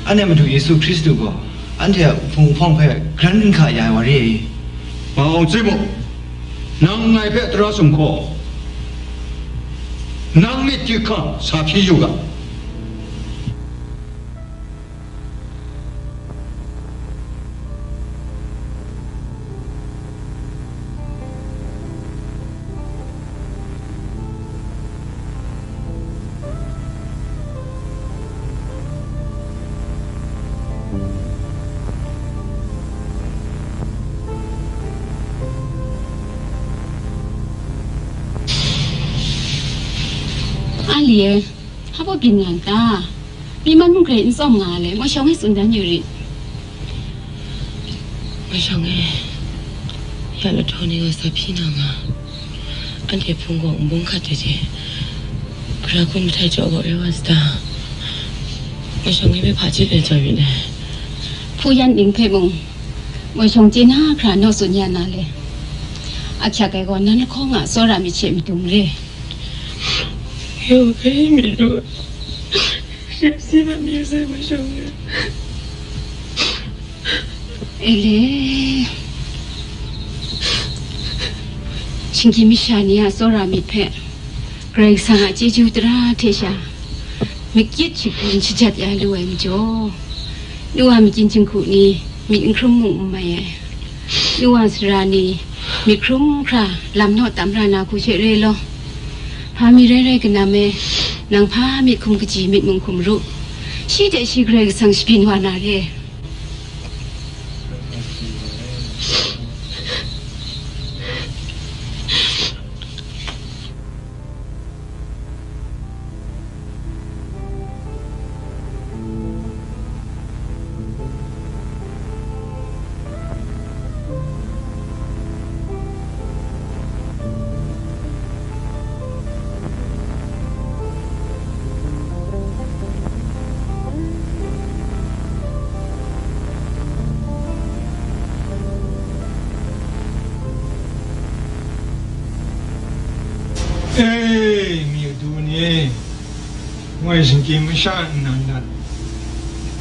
anhte Madu Yesu Hkristu gaw, anhte a hpung hpawng hpe garan ginhka ya ai wa re i? Mao Zimu, nang ngai hpe tara sumhkaw, nang myit hkying hkang sa hpyi yu ga. A li e, hpa baw byin nga n ta? Mi man mung hkrai n tsawm nga ai le, Moi Shawng e tsun dan yu rit. Moi Shawng e, ya lahtaw ni gaw sa hpyi na nga, anhte hpung gaw n bung hkat ai hte, gara hkun mahtai jaw gaw rai wa sata? Moi Shawng e hpe hpa chye let jaw yu le? Hpu yan ning hpe mung, Moi Shawng chye na hkra naw tsun ya na le? Ahkyak ai gaw nan lahkawng a tsawra myit hte madung re. Yo, kai mi lu. Shepsi na mi sai ma shong ya. Ele. Shinggyim masha ni a tsawra myit hpe Karai Kasang a chyeju tara hte sha, makyit shagun shajat ya lu ai majaw, nu wa makyin jinghku ni myit n hkrum mung n mai ai. Nu wa sara ni myit hkrum hkra lam naw tam ra na hku she re law, hpa mi rai rai kanam e, nang hpa myit hkum kaji myit mung hkum ru, shi hte shi Karai Kasang shabyin wa na re. E, mi du ni, ngoi shinggyim masha nnan dat,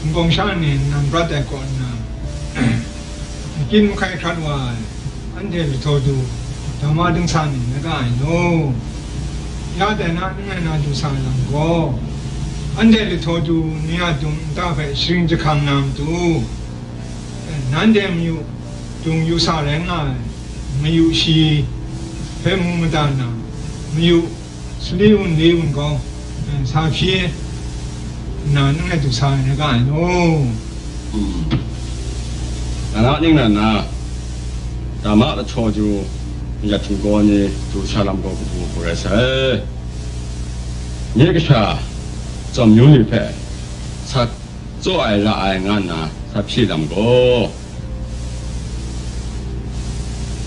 nbawng sha ni nnan prat ai kaw nna, makyit mahkai hkrat wa ai, anhte lahtaw du, dama dingsa ni n ga ai law. Ya dai na, n rai na du sa ai lam gaw, anhte lahtaw du ni a dung nta hpe sharin jahkang na matu, nanhte mayu dung yu sa rai nga ai, mayu shi hpe mu mada na, mayu sali wunli wungkau, eh, sa hpyi nna, n rai du sa ai, n ga ai law. Hmm. Na na ning na na, dama lahtaw du, myit htinggaw ni du sa lam gaw kabu kabu rai sai. Nye kasha, tsawm yu ni hpe sa tsaw ai, ra ai nga nna sa hpyi lam gaw,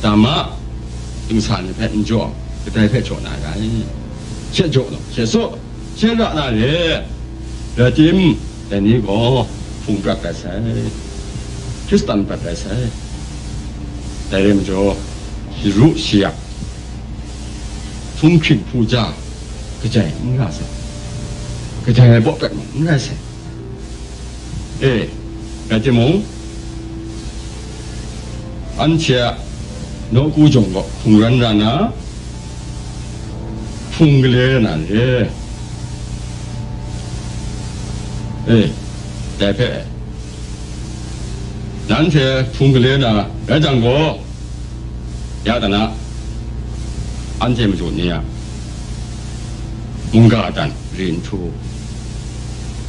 dama dingsa ni hpe n jaw, kadai hpe jaw na rai? She jaw law, she tsaw, she ra na re. Rai tim, dai ni gaw hpung prat rai sai, Hkristan prat rai sai. Dai rai majaw, sharu shayak, hpung hkring hpu ja, kajai n ra sai, kajai ai baw prat mung n rai sai. E, rai timung, anhte a nawku jawng gaw hpung ran ra na, hpung gale na re. E, dai hpe, nanhte hpung gale na rai jang gaw, ya da na, anhte madu ni a Mungga dan ri nhtu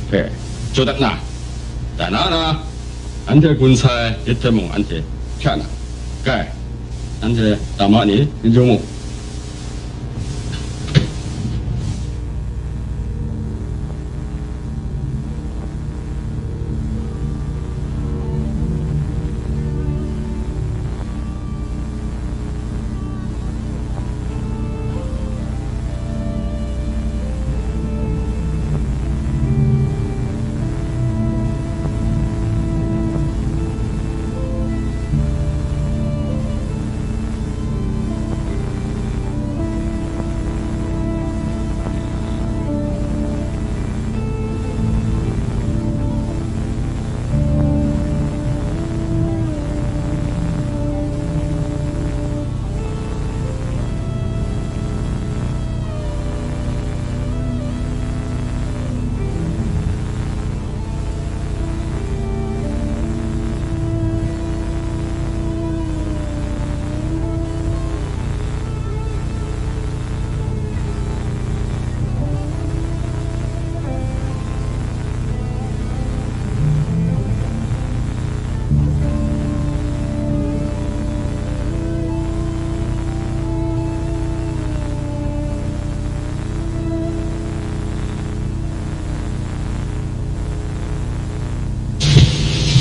hpe jaw dat na, dan na na, anhte gun sai, yet hpe mung anhte hpya na, kai, anhte tama ni n jaw mu.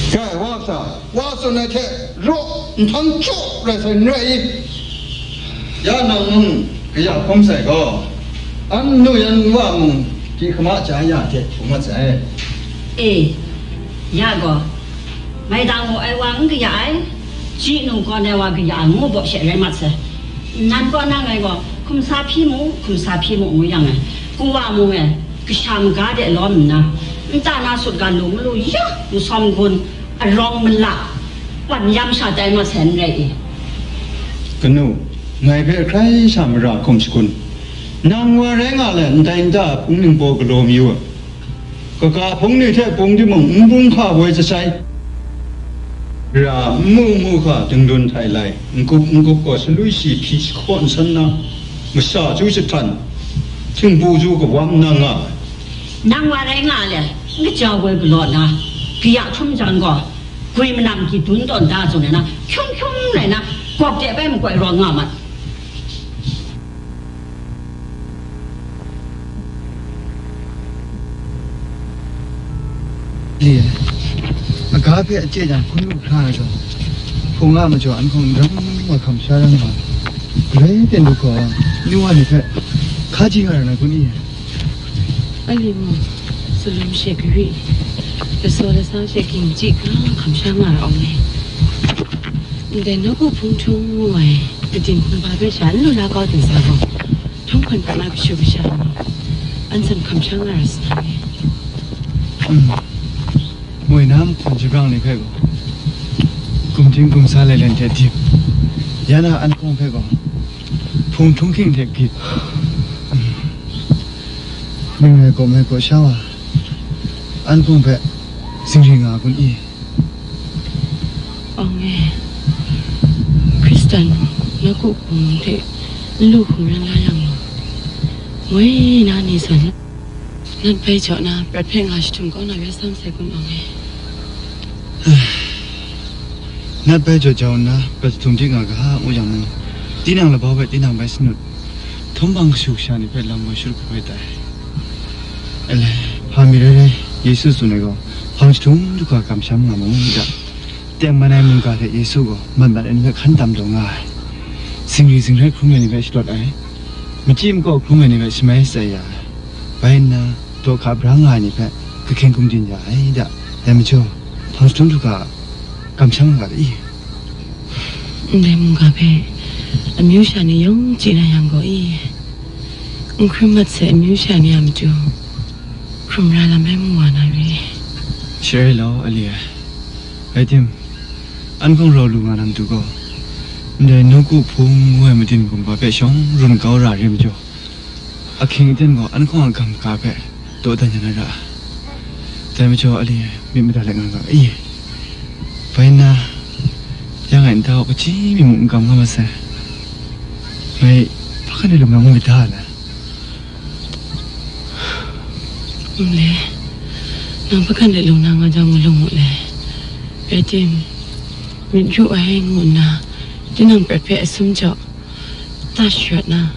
Kai, wa sa, wa tsun ai hte raw nhtang chyaw rai sai n rai i? Ya nang mung kaya hkawm sai gaw, an nu yan wa mung hti hkama ja ya hte hpung mat sai. E, ya gaw, mai dang wu ai wa n kaya ai, ji nungkawn ai wa kaya ai ngu baw she rai mat sai. Nan kaw na ngai gaw, hkum sa hpyi mu, hkum sa hpyi mu, ngu yang ai, ku wa mung e, kasha maga de lawm nna, nta na sut ga lu malu ya, nsawm gun, arawng mala, wan yam sha tai ma sai n rai i? Kanu, ngai hpe hkrai sha mara hkum shakun. Nang wa rai nga le, ndai nta hpung ningbaw galaw mayu ai. Kaga hpung ni hte pung timung, n bung hka woi jasai. Ra n mu n mu hka dingdun htai lai, n gup n gup gaw salui shi hpyi jahkaw nsan na, masha chyu jahtan, htingbu chyu kawam na nga ai. Nang wa rai nga le, n kaja woi galaw na, kaya htum jang gaw, gwi manam kyi dun tawn da tsun ai na, hkyum hkyum rai na, gawk de bai makoi rawng nga mat. Li, aga hpe a chye jang hkun lu hkra ai gaw, hpung a majaw an hkawng n ram wa hkam sha ram nga, galoi ten du hkaw ai, nu wa ni hpe hkaji nga ra na kun i? A li mung, tsulum she gari, lasaw lasa she ging chyi hkra hkam sha nga ra awng e. Ndai nawku hpung htung ngu ai, madim hkumhpa hpe sha n lu la kau ting sa gaw, hpung hkan prat na kashu kasha ni, an zawn hkam sha nga ra sa na ni? Mm. Moi na mahkawn shabrang ni hpe gaw, gumding gumsa lailen hte dip, ya na an hkawng hpe gaw, hpung htunghking hte gyit. Mm. Ning rai gaw mai gaw sha wa, an hkawng hpe zingri nga kun i? Awng e, Hkristan nawku hpung hte n lu hkungran la yang gaw, moi na ni zawn, nat bai jaw na prat hpe nga jahtum kau na rai sam sai kun awng e. Nat bai jaw jau nna, prat jahtum hte nga ga ngu yang mung, tinang labau hpe tinang bai sanut, htum hpang kashu kasha ni hpe lam woi shut hkrup ai tai. Ele, hpa mi rai rai, Yesu tsun ai gaw, hpang jahtum du hkra kamsham nga mu, da. Tengman ai mungga hte Yesu gaw mat mat ai ni hpe hkan tam taw nga ai. Zingri zinghkrai hkrum ai ni hpe shalawt ai, machyi makaw hkrum ai ni hpe shamai shatsai ya ai. Bai nna, daw hka bra nga ai ni hpe kahkyen gumdin ya ai, da. Dai majaw, hpang jahtum du hkra kamsham nga ga i? Ndai mungga hpe amyu sha ni yawng chye na yang gaw i, n hkrum mat sai amyu sha ni a matu hkrum ra lam rai mu wa na re? Shi rai law, ali ai. Rai tim, an hkawng rau lu nga na matu gaw, ndai nawku hpung ngu ai madim kumba hpe shawng run kau ra re majaw, ahkying aten gaw an hkawng a gam ga hpe dawdan ya na ra. Dai majaw, ali myit mada let nga ga i? Bai nna, ya ngai nta hkawk kaji mi mung n kam nga masai. Ngai hpa hkan e lung na ngu myit da ai? Nang le, nang hpakan de lung na nga jang ngu lung mu le. Rai tim, myit ru ai ngu nna, tinang prat hpe asum jaw, ta sharawt na,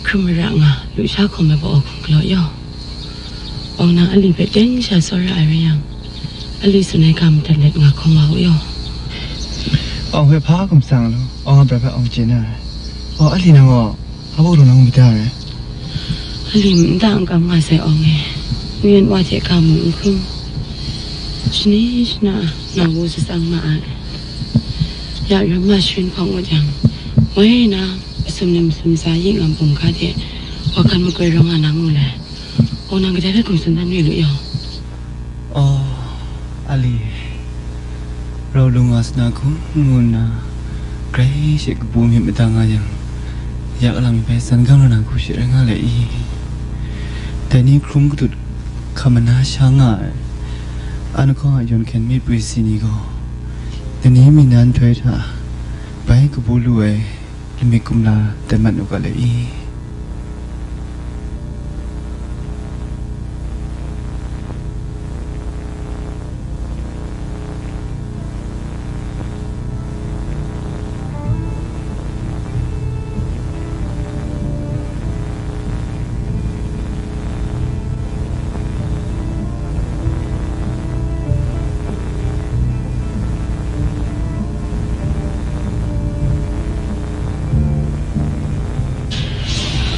hkrum mara nga, lusha hkawm ai baw hkrum galaw yaw. Awng nang ali hpe teng sha tsawra ai rai yang, ali tsun ai ga madat let nga hkawm wa u yaw. Awng hpe hpa hkum sang lu, awng a prat hpe awng chye na ai. Aw, ali nang gaw, hpa baw daw na ngu mada ai? Ali nta n kam nga sai awng e, nuyen wa hte ga mu n hkrum. Shani shana, na wu shatsang ma ai. Ya ram ma sharin hpawng ngut yang, woi na, masum ni masum sa yi ngam bum ga de, wa kan makoi rawng nga na ngu le. Awng nang kadai hpe hkum tsun dan wi lu yaw. Aw, ali, rau lung nga sa na hkum ngu nna, grai she kabu myit madang nga yang, ya kalang mi hpe san gang na hku she rai nga le i? Dai ni hkrum katut hkam mana sha nga ai, an hkawng a yawn hkyen mi pwi si ni gaw, dai ni mi nan nhtoi hta bai kabu lu ai lamik kumla dat mat u ga le i?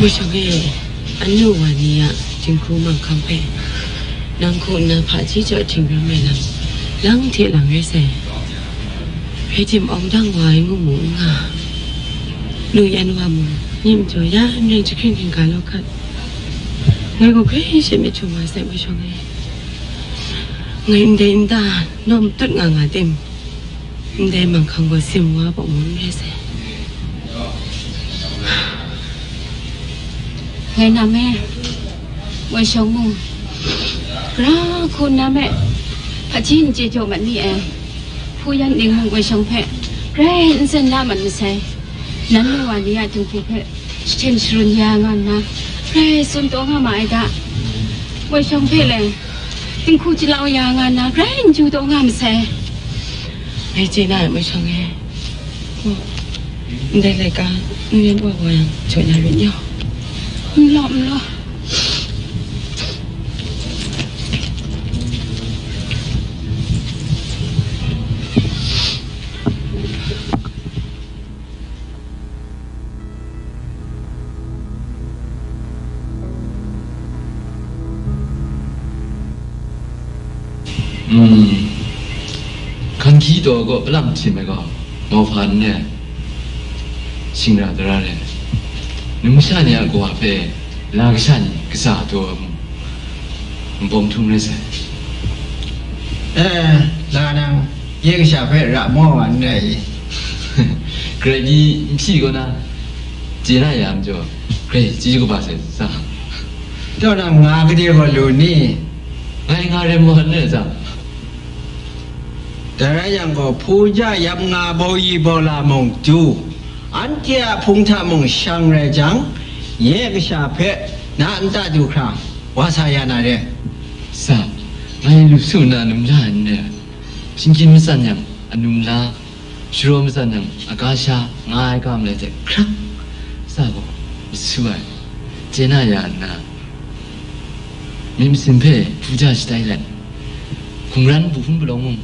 Maishawng e, anu wa ni a dinghku manghkang hpe, nang hku nna hpaji jaw htingram ai lam, lang hte lang rai sai. Rai tim awng dang wa ai ngu mu n nga, nu yan wa mung, myit majaw ya n rai jahkring hkringga law hkat. Ngai gaw grai she myit htum wa sai, Maishawng e. Ngai ndai nta nawm tut nga nga tim, ndai manghkang gaw sim wa pawng mung n rai sai. Ngai nam e, Maishawng mung, gara hku nna me, hpaji n chye jaw mat ni ai, hpu yan ning mung Maishawng hpe grai n tsun la mat masai. Nan nu wa ni a dinghku hpe shahten sharun ya nga nna, grai tsun taw nga ma ai da. Maishawng hpe le, dinghku jalau ya nga nna, grai n ju taw nga masai. Ngai chye na ai, Maishawng e. Oh, ndai laika, nu yan wa wa yang, jaw na rin yaw. N law, n law. Mm. Hkan hkyi taw kaw palam htim ai gaw, mauhpa n re ai, shingra dara re ai. Numsha ni a kawa hpe la kasha ni katsa taw ai mung, nbawm htum rai sai. Eh, la nang, nye kasha hpe ra maw wa n rai i? Grai ni n hpyi kaw na, chye na ya majaw, grai chyeju kaba sai sa. Taw nang nga gade gaw lu ni? Ngai nga rem gaw n rai sa. Dai rai yang gaw, hpu ja yam nga bau yi bau la mung du, anhte a hpung hta mung shang rai jang, nye kasha hpe na nta du hkra, wa sa ya na re. Sa, ngai lu su nna num la n re ai. Shingkyin matsan yang anum la, sharaw matsan yang aga sha nga ai ga malai hte hkrak, sa gaw masu ai, chye na ya nna, myit masin hpe hpu ja shatai let, hkungran bu hpun palawng mung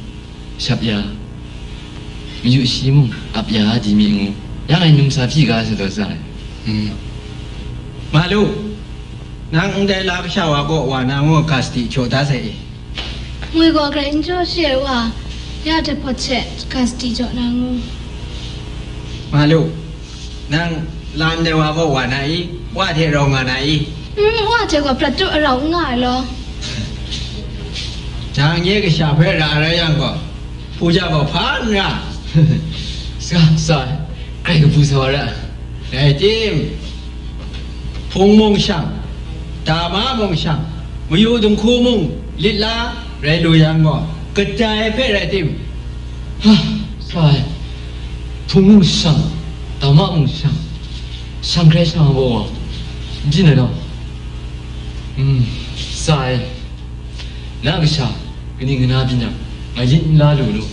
shap ya, mayu shi mung ap ya di mi ngu, ya ngai numsa hpyi ga sa taw sa ai. Hmm. Ma lu, nang ndai la kasha wa kaw wa na ngu ga sadi jaw da sai i? Ngwi gaw grai n jaw shi ai wa, ya jahpawt hte ga sadi jaw na ngu. Ma lu, nang la ndai wa gaw wa na i? Wa hte rau nga na i? Mm, wa hte gaw prat tu arau n nga ai law. Nang nye kasha hpe ra rai yang gaw, hpu ja gaw hpa n ra. Sa, sa, grai kabu sa wa ra. Rai tim, hpung mung shang, dama mung shang, mayu dinghku mung lit la rai lu yang gaw, kadai hpe rai tim? Ha, sa ai, hpung mung shang, dama mung shang, shang hkrai shang ai gaw, n byin ai law. Mm, sa ai. Na kasha, kaning kana byin yang, ngai yin n la lu nu.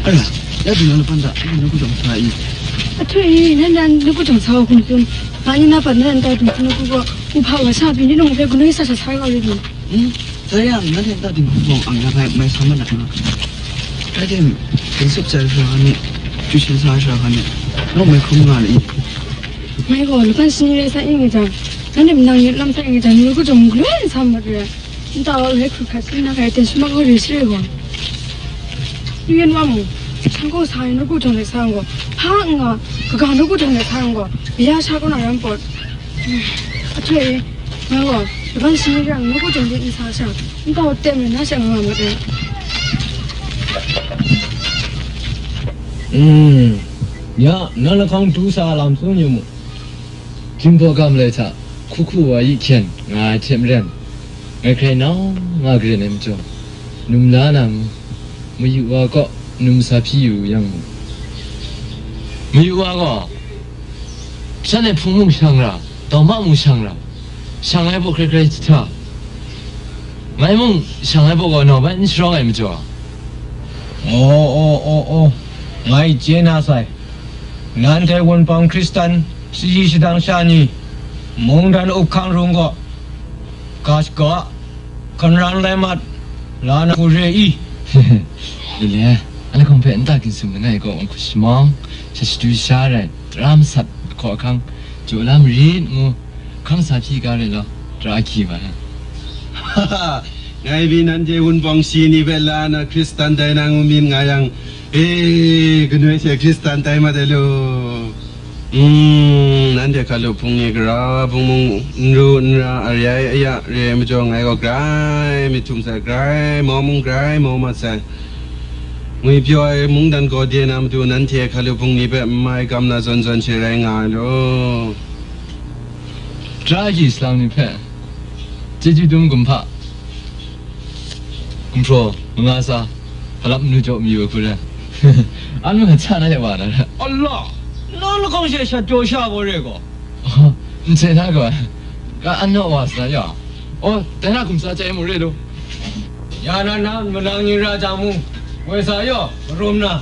Ara, ya du na lapan da, na ku jong sa i. Ahtoi, nan nan na ku jong sa wa kun kun. Nga ni na pat nan ta du na ku ko, u pha wa sa bi ni nong pe ku noi sa sa sa ga ri ni. Hmm? Sa yang, nan ta du ku bong ang ya pai mai sa ma na. Ka dem, kan sup sa sa ni, tu shin sa sa ni. Nong mai kum nga ni. Mai ko, lapan sini re sa ing jang. Nan dem nang yet lam sa ing jang, ni ku jong gluen sa ma re. Nta wa re hkru hkra si na kai ten shima gaw re shire gaw. Yu yan wa mu, shang gaw sa yan ru gu jang le sa yang gaw, hpa n nga, kaga ru gu jang le sa yang gaw, ya sha kaw na ram pawt. Ahtoi, nga gaw, laban shi ni rang ru gu jang le n sa sha, nta wa tem re na sha nga ma de. Mm. Ya, nan lahkawng du sa lam tsun yu mu. Jingbaw ga malai hta, hku hku wa yi hkyen nga ai hte maren, ngai hkrai nau nga garen ai majaw, num la na mu, mayu wa kaw num sa hpyi yu yang mu. Mayu wa gaw, shan ai hpung mung shang ra, daw ma mung shang ra, shang ai baw hkrai hkrai jahta, ngai mung shang ai baw gaw nau bai n sharawng ai majaw. O, o, o, o, ngai chye na sai. Nanhte wunpawng Hkristan shayi shadang sha ni, mungdan up hkang rung gaw, ga shaga, hkan ran lai mat, la na hku re i? Lile, a lahkawng hpe nta ginsim langai gaw, n hku shamawng, sha shadu sha rai, tara masat, hkaw ahkang, jaw la marit ngu, hkang sa hpyi ga rai law, tara hkyi wa ai. Ngai pyi nanhte wunpawng shi ni hpe la na Hkristan tai na ngu myit nga yang, e, kanoi hte Hkristan tai mat ai lu. Mm, nanhte hkalup hpung ni gara hpung mung n ru n ra, a rai a ya re ai majaw, ngai gaw grai myit htum sai, grai mau mung grai mau mat sai. Ngwipyaw ai mungdan gaw de na matu, nanhte hkalup hpung ni hpe n mai gam na zawn zawn she rai nga ai lu. Tara agyi salang ni hpe chyeju dum gumhpa, gumhpraw manga sa, hkalap manu jaw mayu ai hku rai. An mung hta na ya wa na rai. Allah! Na lahkawng she shat jaw sha gaw re gaw. Oh, n chye na gaw, ka an naw wa sa na ya. Oh, dai na hkum sa chye mu re lu. Ya na na, malang ni ra jang mung, woi sa yaw, marum na.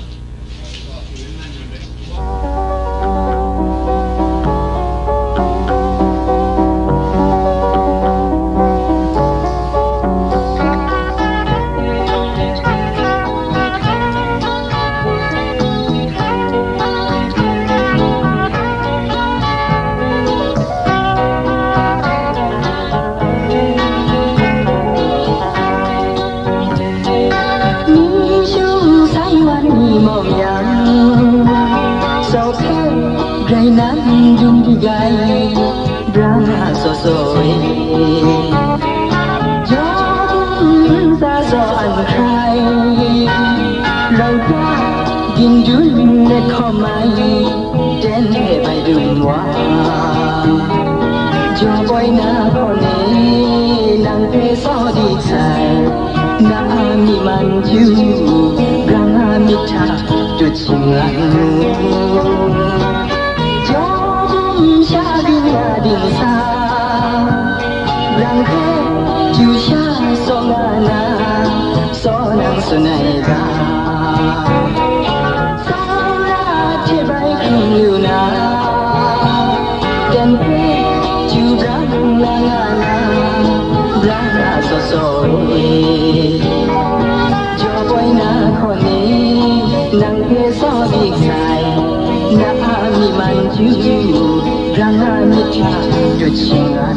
你胸塞满你模样，手牵 Grai nan dum di gai, brang a saw saw e. Jaw dum sa saw an hkrai, rau ta ging dun let hkawm ai, ten hte bai dum wa. Jaw boi na hkaw ni, nang hpe saw di sai, na a myi man ju, brang a myit hta dut shing ai. Jawm sha ding ya ding sa, brang hpe ju sha saw nga na, saw nang tsun ai ga. Saw na hte bai hkrum lu na, dan hpe ju brang la nga na, brang na saw saw e. Jaw boi na hkaw ni, nang hpe saw dik sai, na a myi man ju, brang a myit hta dut shing ai.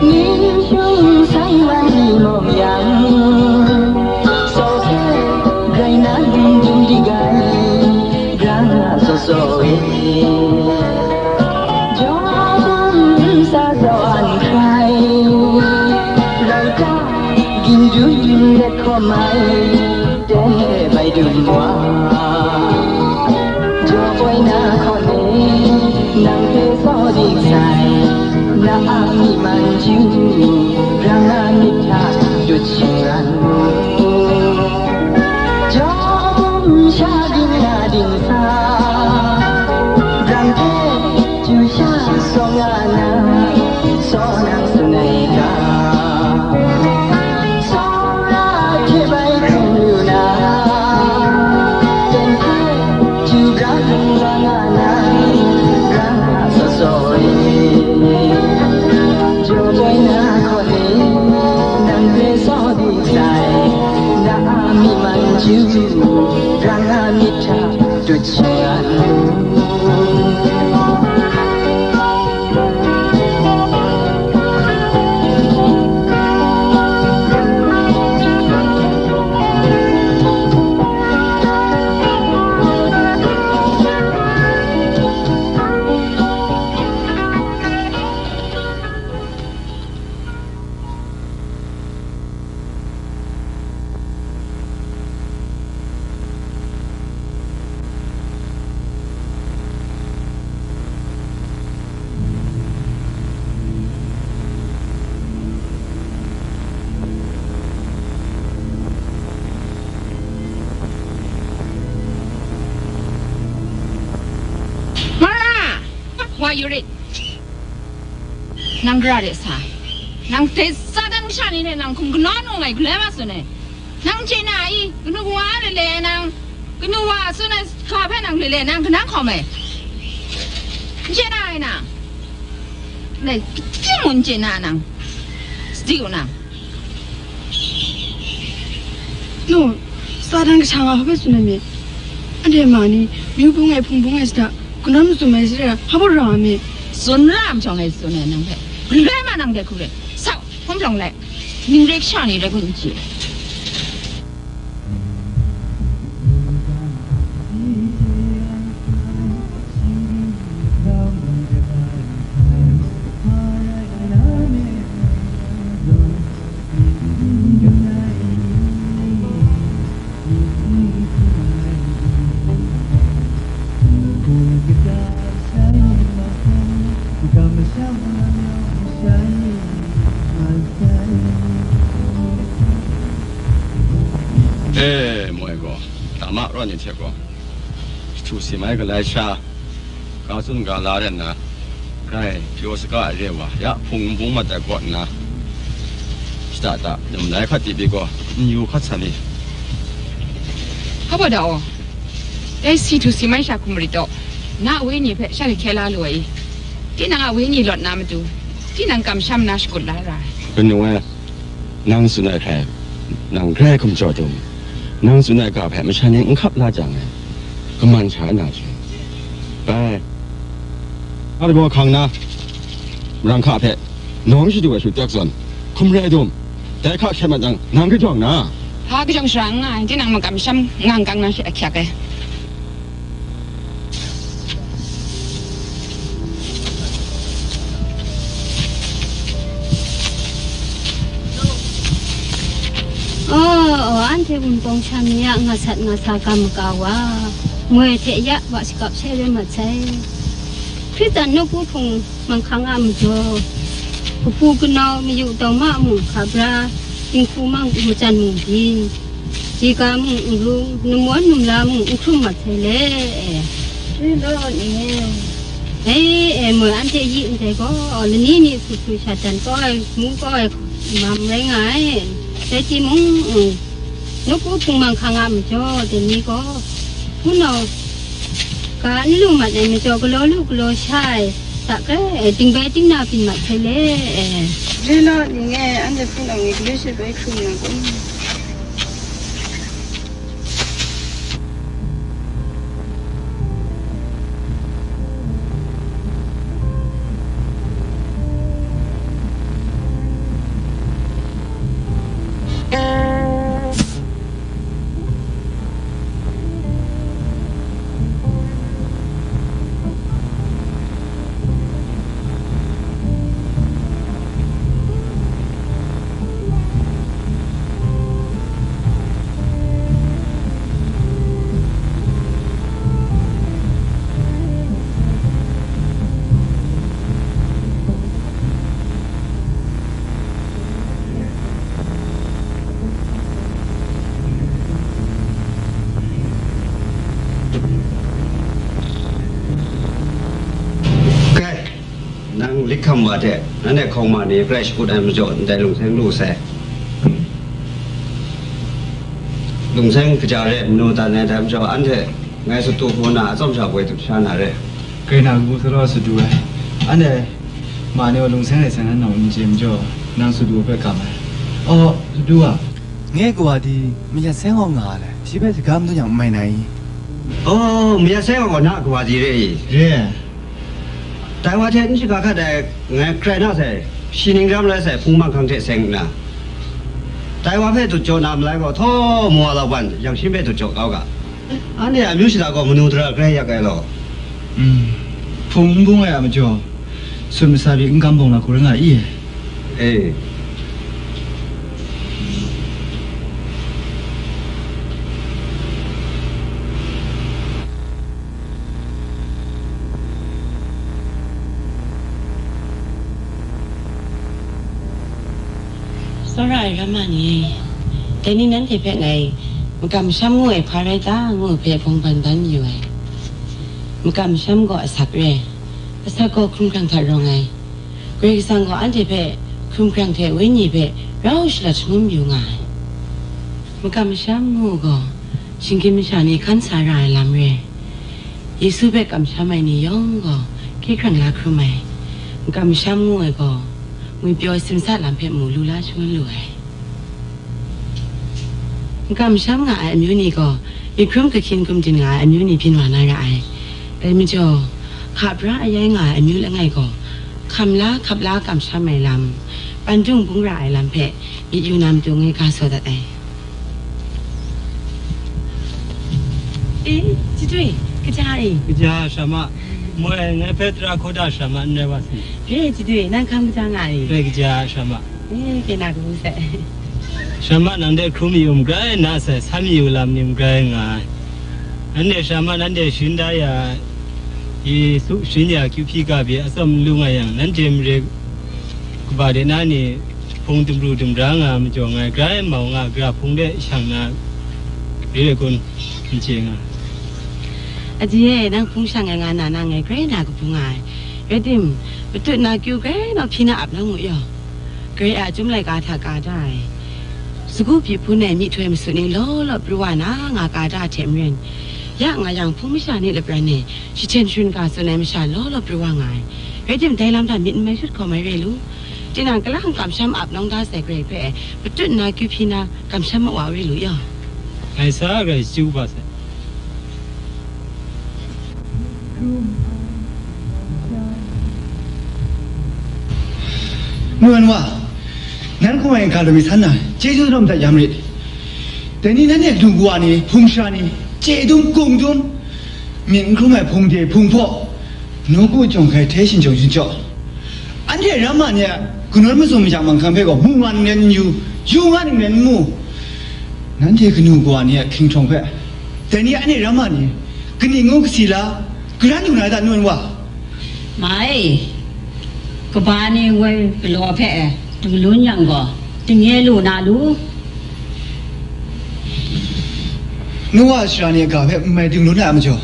Ni hpung sai wan ni mawng yang, saw hte grai na dum di gai, grang na saw saw e. Jawm sa saw an hkrai, rau Mai, ten hte bai dum wa, jaw poi na hkaw ni, nang hpe tsaw dik sai, na a myi man ju, rang a myit hta dut shingran mu. Jawm sha ding na ding sa, rang hte Ju sha saw nga na, saw nang tsun ai ga. Tsawra hte bai hkrum lu na, ten hte ju ga hkrum wa nga na, ga nga saw saw e. Jaw poi na hkaw ni, nang hpe tsaw dik sai, na a myi man ju, rang a myit hta dut shingran mu. Mara! Why you read? Nang gara de sa. Nang de Satan kasha ni hte nang hkum kanawn ngu ngai galoi ma tsun ai. Nang chye na i, kanu wa lele nang, kanu wa tsun ai hka hpe nang lele nang kanang hkawm ai. N chye na ai nang. Dai, kaji mung n chye na nang. Sadi u nang. No, Satan kasha nga hpa bai tsun ai mi? Anhte ma ni, myu bung ai hpung bung ai sada, kunam mazum ai sada, hpa bai ra ai mi? Tsun ra ai majaw ngai tsun ai nang hpe. Galoi ma nang de hku re. Sau, hkum jawng lai. Ning rai kasha ni rai gun n chye. E, moi gaw, dama rawt ni hte gaw, htu si mai galai sha, ga tsun ga la rai nna, grai pyaw saga ai re wa, ya hpung nbung mat ai kaw nna, shada da, num lai hkat di pyi gaw, n yu hkat sa mi. Hpa da aw, dai si htu si mai sha hkum marit taw, na a wenyi hpe sha ni hkye la lu ai i? Tinang a wenyi lawt na matu, tinang kamsham na shakut la ra ai. Kanu e, nang tsun ai hkrai, nang grai hkum jaw dum. Nang tsun ai ga hpe masha ni n hkap la jang e, kaman sha na she. Bai, a gaw hkang na, marang hka hpe nawng shadu ai shut tek zawn, hkum re dum, dai hka hkye mat jang, nang kajawng na. Hpa kajawng shara n nga ai, tinang makam sham ngang kang na she ahkyak ai. Aw, aw, anhte Wunpawng sha ni a nga sat nga sa ga maga wa, moi hte ya wa shakap she rai mat sai. Hkristu nawku hpung manghkang a majaw, kapu kanau mayu tauma mung hka bra, dinghku mang majan mung byin, Dika mung n rung, numwan numla mung n hkrum mat sai le. Rai law, ni e. E, e, moi anhte yi ndai gaw, lani mi hku hku sha dan kau ai, mu kau ai, mam rai nga ai. Rai timung, mm, nawku hpung manghkang a majaw, dai ni gaw, hpunau, ga n lu mat ai majaw, galaw lu galaw sha ai, Sa kai, e, dingbai dingna byin mat hkrai le, e. Re law, ning e, anhte hpunau ni galoi sha bai hkrum na kun? Hkawm wa hte, nanhte hkawm ma ni hkrai shakut ai majaw, ndai lungseng lu sai. Lungseng kaja re, manu dan ai dai majaw, anhte ngai sut tu hku na, atsawm sha poi tup sha na re. Kai na kabu sara sut du ai. Anhte ma ni wa lungseng ai san nang n chye majaw, nang sut du hpe kam ai. Aw, sut du a, ngai kawa di mayat sai gaw nga ai, shi hpe saga madun yang n mai na i? Aw, mayat sai gaw na kawa di re i? Re ai. Dai wa hte n shaga hkat ai, ngai hkrai na sai, shi ning ram rai sai, hpung manghkang hte seng nna, dai wa hpe dut jaw na malai gaw, htaw mawa lau ban, yang shin hpe dut jaw kau ga. Anhte a amyu shada gaw manu dara grai yak ai law. Mm. Hpung n bung ai a majaw, sut masa pyi n kam bawng na hku rai nga i? E. Tsawra ai ramma ni e, dai ni nanhte hpe ngai makam masham ngu ai hpa rai ta ngu hpe bawng ban ban mayu ai. Makam masham gaw asak re, asak gaw hkrum hkrang hta rawng ai. Karai Kasang gaw anhte hpe hkrum hkrang hte wenyi hpe rau shalat shangun mayu nga ai. Makam masham ngu gaw, shinggyim masha ni hkan sa ra ai lam re. Yesu hpe kamsham ai ni yawng gaw hkye hkrang la hkrum ai. Makam masham ngu ai gaw, ngwipyaw simsa lam hpe mu lu la shangun lu ai. Makam masham nga ai amyu ni gaw, myit hkrum kahkyin gumdin nga ai amyu ni byin wa na ra ai. Dai majaw, hka bra ayai nga ai amyu langai gaw, hkam la hkap la kamsham ai lam, pandung bung ra ai lam hpe myit yu na matu ngai ga saw dat ai. E, Chitwi, kaja e? Kaja, Shama. Moi, ngai hpe tara hkaw da Shama n rai wa si. Re, Chitwi, nang hkam kaja nga e? Re, kaja, Shama. E, kena kabu sai. Shama, nang de hkrum yu magrai na sai, san yu lam ni magrai nga ai. Nanhte Shama, nanhte sharin da ya, Yesu sharin ya kyu hpyi ga pyi atsawm n lu nga yang, nanhte mare kaba de na ni hpung dumru dumra nga majaw ngai grai mau nga, gara hpung de shang na re ai kun n chye nga. Aji e, nang hpung shang ai nga na, nang ngai grai na kabu nga ai. Rai tim, patut na kyu grai naw hpyi na ap na ngu yaw. Grai a chyum laika hta ka da ai. Sagu hpyi hpun ai myihtoi masut ni law law pru wa na nga ka da hte maren, ya nga yang hpung masha ni lapran e, jahten sharun ga tsun ai masha law law pru wa nga ai. Rai tim, dai lam hta myit n mai shut hkawm ai re lu. Tinang kalang kamsham ap nawng da sai grai hpe, patut nna kyu hpyi na kamsham mawa re lu yaw. Ngai sa grai chyu ba sai. Nwan wa, nan hkawng e ga law mi san na, chyeju daw madat ya marit. Dai ni nanhte kanu kawa ni, hpung sha ni, chye dum, gung dum, myit n hkrum ai hpung de, hpung hpaw, nawku jawng hkai hte shinjawng shinjaw. Anhte ramma ni a kanawn mazum mayak manghkang hpe gaw, mu nga ninglen n yu, yu nga ninglen n mu. Nanhte kanu kawa ni a hkinghtrong hpe, dai ni anhte ramma ni, kaning ngu kasi la, garan lu na ta, nwan wa? Mai, kaba ni woi galaw hpe dinglun yang gaw, dingnye lu na lu? Nu wa sara ni a ga hpe n mai dinglun ai a majaw,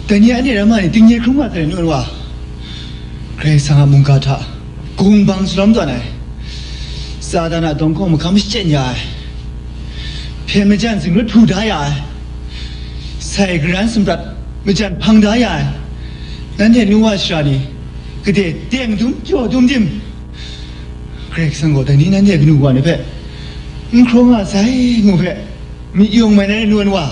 dai ni anhte ramma ni dingnye hkrum nga sai, nwan wa? Karai Kasang a mungga hta gung bang salawm tawn ai, Satan a dawng hkawng mahkam shachyen ya ai, hpyen majan zinglut htu da ya ai, sai garan sumrat majan hpang da ya ai, nanhte nu wa sara ni, gade teng dum jaw dum tim, Karai Kasang gaw dai ni nanhte kanu kawa ni hpe n hkrawng nga sai ngu hpe, myit yung mai na re, nwan wa?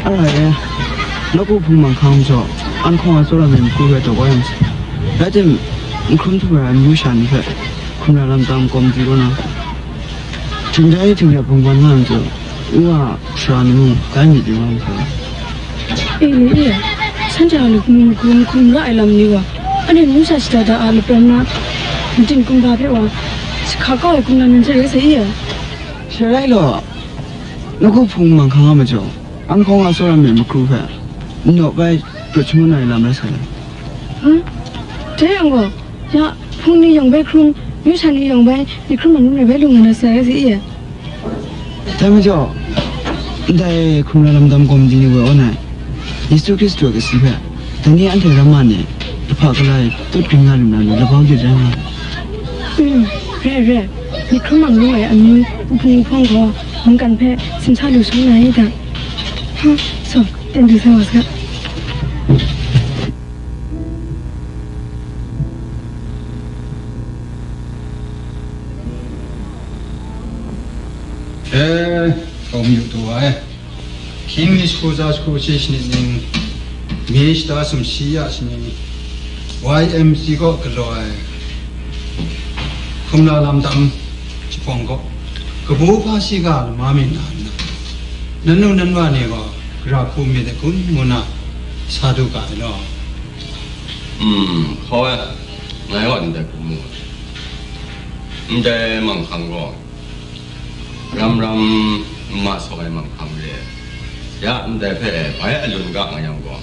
Alright, eh. Nawku hpung mang hkang majaw, an hkawng a tsawra myit makru hpe taw wa yang sa. Rai tim, n hkrum htum ai amyu sha ni hpe, hkum ra lam tam kawm di kaw na. Htingdai htingrep hpung ban nga ai majaw, u a sara ni mung, dai myit yu nga ai majaw. E le e, shanhte a lup n hkum, hkum ra ai lam ni wa, anhte amyu sha shada da a lup rai nna, matin kumba hpe wa, sa hka kau ai hkum lam yin hte rai sa i? She rai law, nawku hpung mang hkang a majaw, an hkawng a tsawra myit makru hpe, n nawp ai prut shangun ai lam rai sa ai. Hmm? Dai yang gaw, ya, hpung ni yawng bai hkrum, amyu sha ni yawng bai, myit hkrum ai hkrum rai bai lung nga na sai rai sa i? Dai majaw, ndai hkrum ra lam tam kawm di ni woi awn ai, Yesu Hkristu a kasi hpe, dai ni anhte ramma ni, lahpa galai, tut grin nga lu na ni, labau gyit rai nga ai. Hmm, re, re. Myit hkrum mang lu ai amyu, uhpung uhpawng gaw, mungkan hpe simsa lu shangun na i ta? Ha, so, ten du sai wa saga. E, hkawm yu tu ai. Hkying mi jahku ja jahku shi shanit ning, mi shata sumshi ya shi ning, Y M C kaw galaw ai hkum la lam tam jahpawng kaw, kabu hpa shiga lama mi na nna, nan nu nan wa ni gaw gara hku myit ai kun ngu na sa du ga ai law. Hmm, hkaw ai, ngai gaw ndai hku mu ai. Ndai manghkang gaw, ram ram n ma sawk ai manghkang re ai. Ya ndai hpe bai alun ga nga yang gaw,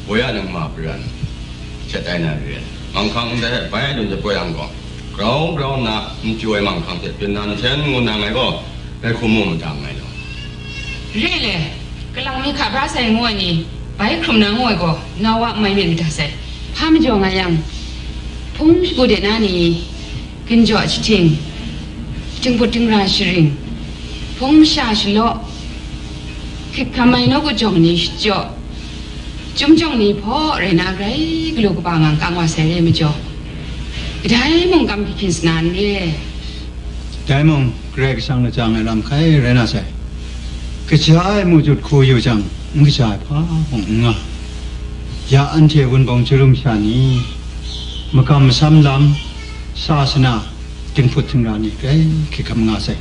woi a nangma paran shat ai na re ai. Manghkang ndai hpe bai alun jat poi yang gaw, grau grau nna n pyaw ai manghkang hte byin na nhten ngu na ngai gaw, dai hku mu mada nngai law. Re le, kalang mi hka bra sai ngu ai ni, bai hkrum na ngu ai gaw, nau a n mai myit mada sai. Hpa majaw nga yang, hpung shagu de na ni, ginjaw jahting, tinghput tingra sharing, hpung masha shalaw, hkrit hkam ai nawku jawng ni shachyaw, Chyum jawng ni hpaw rai na grai galu kaba ngang kang wa sai re majaw, kadai mung kam hkying sana n re. Dai mung, Karai Kasang lajang ai lam hkai rai na sai. Kaja ai mu jut hku yu jang, n kaja ai hpa mung n nga. Ya anhte wunpawng chyahtum sha ni, makam masam lam, sa sana, tinghput htingra ni grai hkrit hkam nga sai.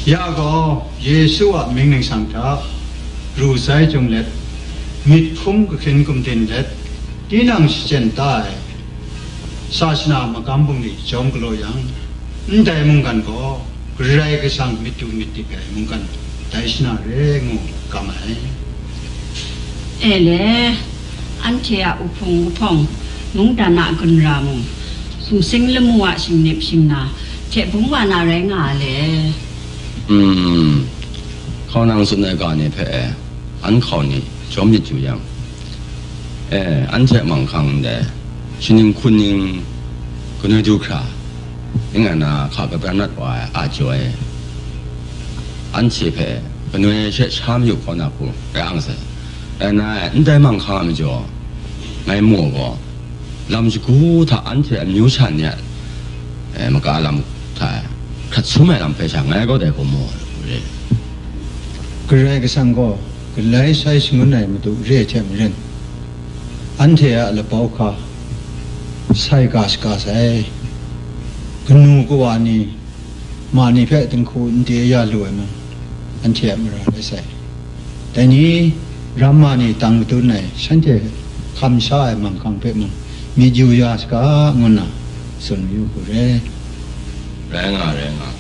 Ya gaw, Yesu a mying ningsang hta, ru sai jung let, myit hkum kahkrin gumdin let, tinang shachyen ta ai, sa shana magam bungli jawm galaw yang, ndai mungkan gaw Karai Kasang myit du myit dik ai mungkan dai shana re ngu kam ai. E le, anhte a uhpung uhpawng, mungdan a gunra mung, sumsing lamu a shingnip shingna, hte bung wa na rai nga a le? Hmm, hkaunang tsun ai ga ni hpe an hkau ni jawm myit yu yang, e, anhte manghkang ndai, shaning hkuning, kanoi du hkra, ning nga na hka kabran mat wa ai a jaw e, anhte hpe kanoi she sha mayu kau na hku rai ang sai. Rai nna, ndai manghkang a majaw, ngai mu gaw, lam shagu hta anhte amyu sha ni a, e, maka lam hta e hkrat sum ai lam hpe sha, ngai gaw dai gaw mu ai re. Karai Kasang gaw galai sai shangun ai madu re ai hte maren, anhte a labau hka sai ga shaga sai, kanu kawa ni, ma ni hpe dinghku n de ya lu ai mung, anhte a mara rai sai. Dai ni, ramma ni tang madun ai, shanhte hkam sha ai manghkang hpe mung, myit yu ya saga, ngu nna tsun mayu hku re. Rai nga, rai nga.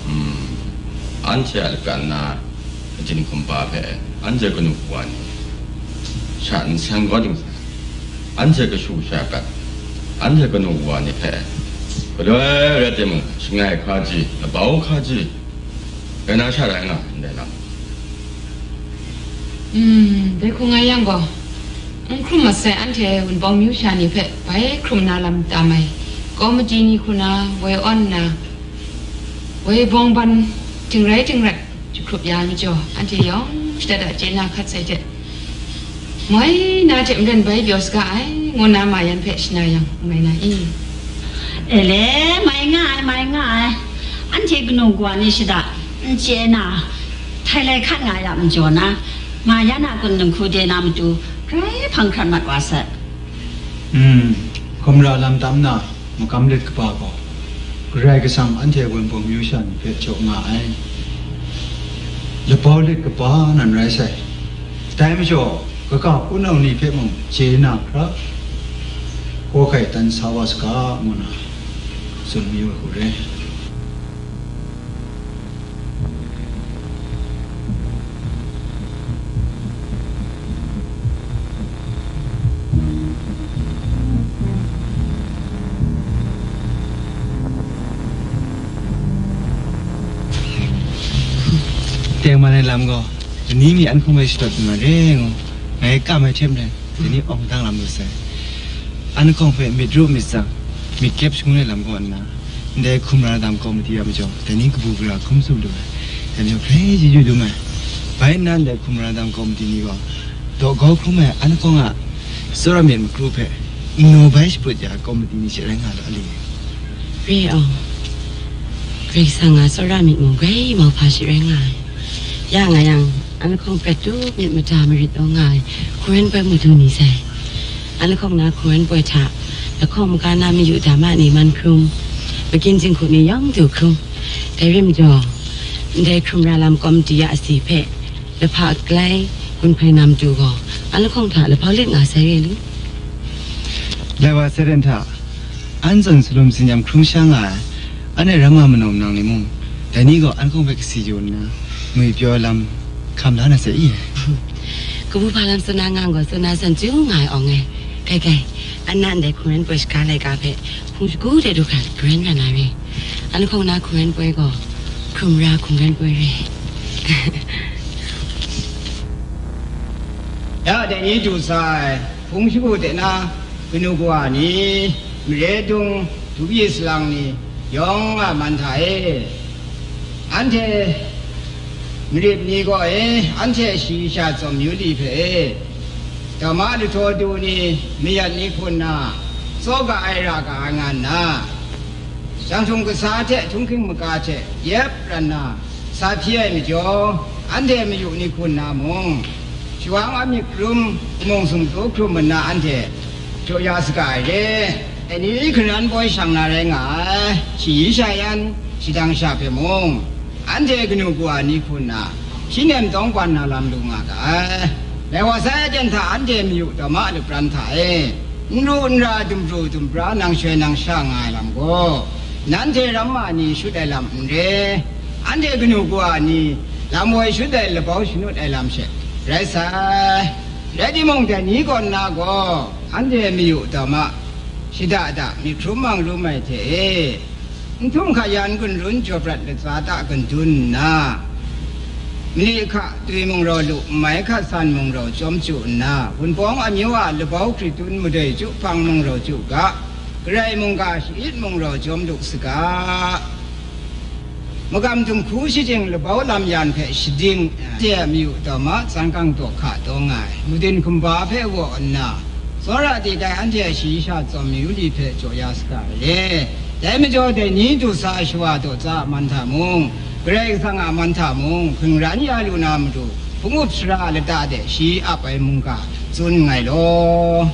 Hmm. Anhte a lagan na kaji hkumba hpe anhte kanu kawa ni sha n seng kau ding sai. Anhte kashu sha kat, anhte kanu kawa ni hpe galoi rai timung, shangai hkaji, labau hkaji, rai na sha rai nga ndai lam. Hmm, dai hku nga yang gaw, n hkrum masai anhte wunpawng myu sha ni hpe bai hkrum na lam tam ai, komiti ni hku na woi awn nna, woi bawng ban ting rai ting rat jahkrup ya ai majaw, anhte yawng shada da chye na hkat sai hte, moi na hte maren bai pyaw saga ai, ngu na ma yan hpe shana yang, n mai na i? E le, mai nga ai, mai nga ai. Anhte kanu kawa ni shada n chye na, htai lai hkat nga ya majaw na, ma yan a kun dinghku de na matu, grai hpang hkrat mat wa sai. Hmm, hkumra lam tam na, makam lit kaba gaw, Karai Kasang anhte wunpawng myu sha ni hpe jaw nga ai. Labau lit kaba nan rai sai. Dai majaw, kaga hpunau ni hpe mung chye na hkra, kawhkai tan sa wa saga, ngu na tsun mayu ai hku re. Tengman ai lam gaw, lani mi an hkawng hpe shadawt lu na re ngu, ngai kam ai hte maren, dai ni awng dang lam lu sai. An hkawng hpe myit ru myit tsang, myit kyep shangun ai lam kaw nna, ndai hkumra dam komiti a majaw, dai ni kabu gara hkrum tsun lu ai. Dai majaw, grai chyeju dum ai. Bai nna ndai hkumra dam komiti ni gaw, daw grau hkrum ai an hkawng a tsawra myit makru hpe nnaw bai shaput ya ai komiti ni she rai nga law, a li? Re aw, Karai Kasang a tsawra myit mung grai mauhpa shi rai nga ai. Ya nga yang, an lahkawng prat tup myit mada marit taw nga ai hkungran poi madu ni sai. An lahkawng na hkungran poi hta lahkawng maga na mayu dama ni man hkrum, magin jinghku ni yawng du hkrum. Dai rim jaw, ndai hkrum ra lam komiti a asi hpe lahpa galai gun hpai na matu gaw, an lahkawng hta lahpau lit nga sai re lu. Lai wa Seren hta, an zawn salum tsinyam hkrung sha nga ai, anhte ramma manaw manang ni mung, dai ni gaw an hkawng hpe kasi yu nna, ngwi pyaw lam hkam la na sai i? Kabu hpa lam tsun na nga gaw, tsun na san chyu nga ai awng e. Kai kai, an na ndai hkungran poi shaga laika hpe hpung shagu de du hkra garen ran ai re. An lahkawng na hkungran poi gaw, hkrum ra hkungran poi re. Ya dai ni du sa ai, hpung shagu de na kanu kawa ni, mare dung, dubyi salang ni, yawng a man hta e, anhte marip ni gaw e, anhte shayi sha tsawm yu li hpe e, dawma lahtaw du ni, mayat ni hku nna, tsaw ga ai ra ga ai nga nna, janghtung kasa hte htunghking maga hte yep ran na, sa hpyi ai majaw, anhte mayu ni hku nna mung, shawang a myit hkrum, mung sumtu hkrum nna anhte jaw ya saga ai re. Dai ni hkungran poi shang na rai nga ai, shayi sha yan, shadang sha hpe mung, anhte kanu kawa ni hku nna, hpyi nem tawng ban na lam lu nga ga ai. Lai wa sai aten hta anhte mayu dawma a lapran hta e, n ru n ra, dum pru dum pra, nang shoi nang sha nga ai lam gaw, nanhte ramma ni shut ai lam n re, anhte kanu kawa ni lam woi shut ai labau shanut ai lam she rai sai. Rai timung, dai ni kaw nna gaw, anhte mayu dawma, shada da myit hkrum mang rum ai hte e, n htum hka yan gun run jaw prat latsa ta gun dun nna, mali hka twi mung rau lu, n mai hka san mung rau chyawm chyu nna, Wunpawng amyu a labau hkritun madoi chyu hpang mung rau chyu ga, Karai mungga shayit mung rau chyawm lu saga. Magam dinghku shajing labau lam yan hpe shading, de a mayu dawma, tsan kang daw hka taw nga ai, madin hkumba hpe waw nna, tsawra de tai anhte a shayi sha tsawm yu li hpe jaw ya saga ai re. Dai majaw, dai ni du sa ai shawa daw tsa a man hta mung, Karai Kasang a man hta mung, hkungran ya lu na matu, hpung up sara lata de shi ap ai mungga tsun nngai law.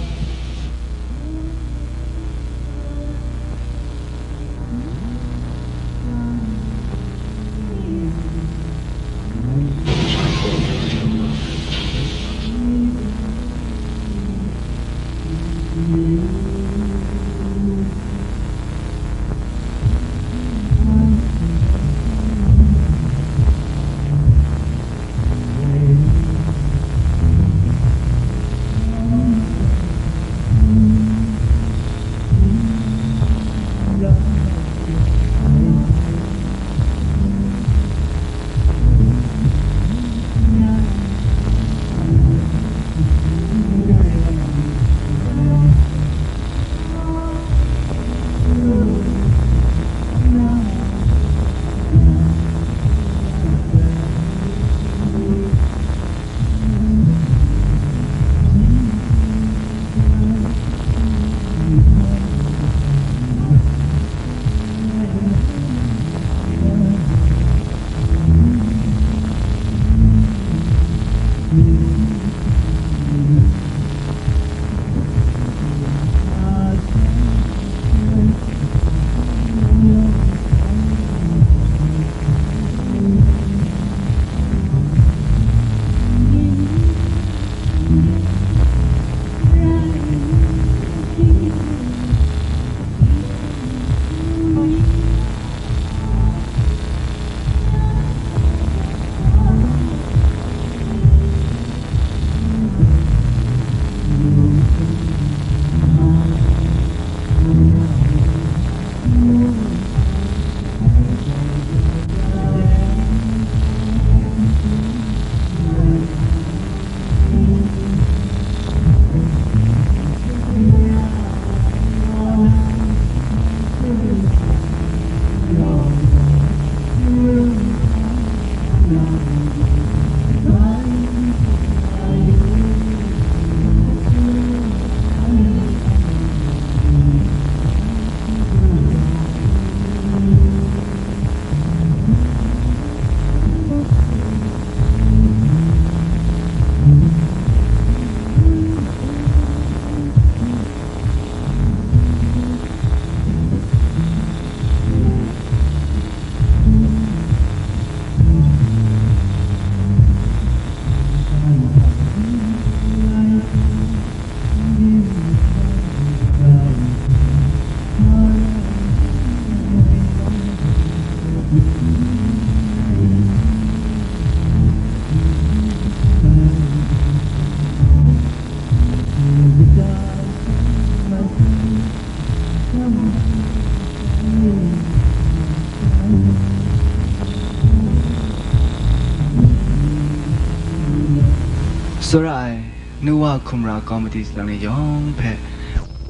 Tsawra ai, nu wa hkumra kawmiti salang ni yawng hpe,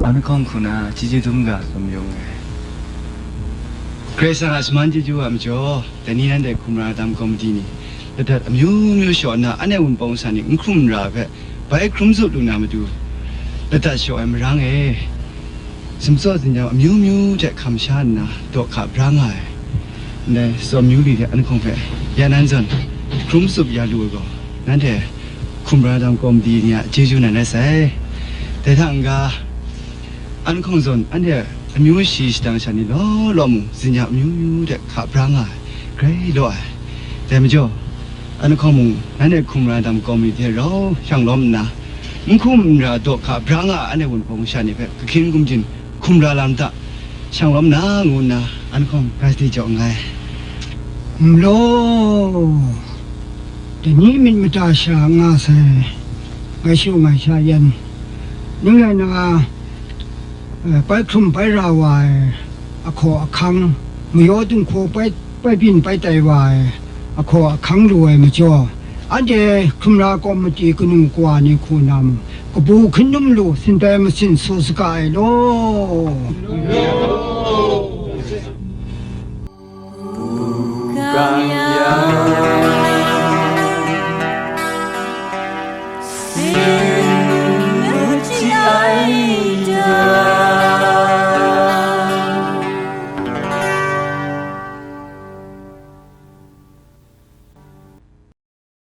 anhkawng hku na chyeju dum ga tsun mayu nngai. Karai Kasang a shaman chyeju a majaw, dai ni nanhte hkumra dam kawmiti ni, ladat amyu myu shaw nna, anhte wunpawng san ni n hkrum ra hpe, bai hkrum zup lu na matu, ladat shaw ai marang e, sumtsaw zinnyam amyu myu hte hkam sha nna, daw hka bra nga ai. Ndai tsaw amyu li hte anhkawng hpe ya nan zawn hkrum zup ya lu ai gaw, nanhte hkumra dam kawmiti ni a chyeju nan rai sai. Dai hta n-ga, anhkawng zawn anhte amyu shi shadang sha ni law law mung, zinnyam amyu myu hte hka bra nga ai, grai law ai. Dai majaw, anhkawng mung nanhte hkumra dam kawmiti hte rau shang lawm nna, n hkum n ra daw hka bra nga ai anhte wunpawng sha ni hpe kahkyin gumjin hkumra lam hta shang lawm na, ngu nna anhkawng grai di jaw nngai. Nlaw, dai ni myit mada sha nga sai, ngai shu ngai sha yan, ning rai nna, eh, bai hkrum bai ra wa ai ahkaw ahkang, mayaw dinghku bai, bai byin bai tai wa ai ahkaw ahkang lu ai majaw, anhte hkumra kawmiti kanu kawa ni hku na mung, kabu hkun dum lu, sin tai masin su saga ai law.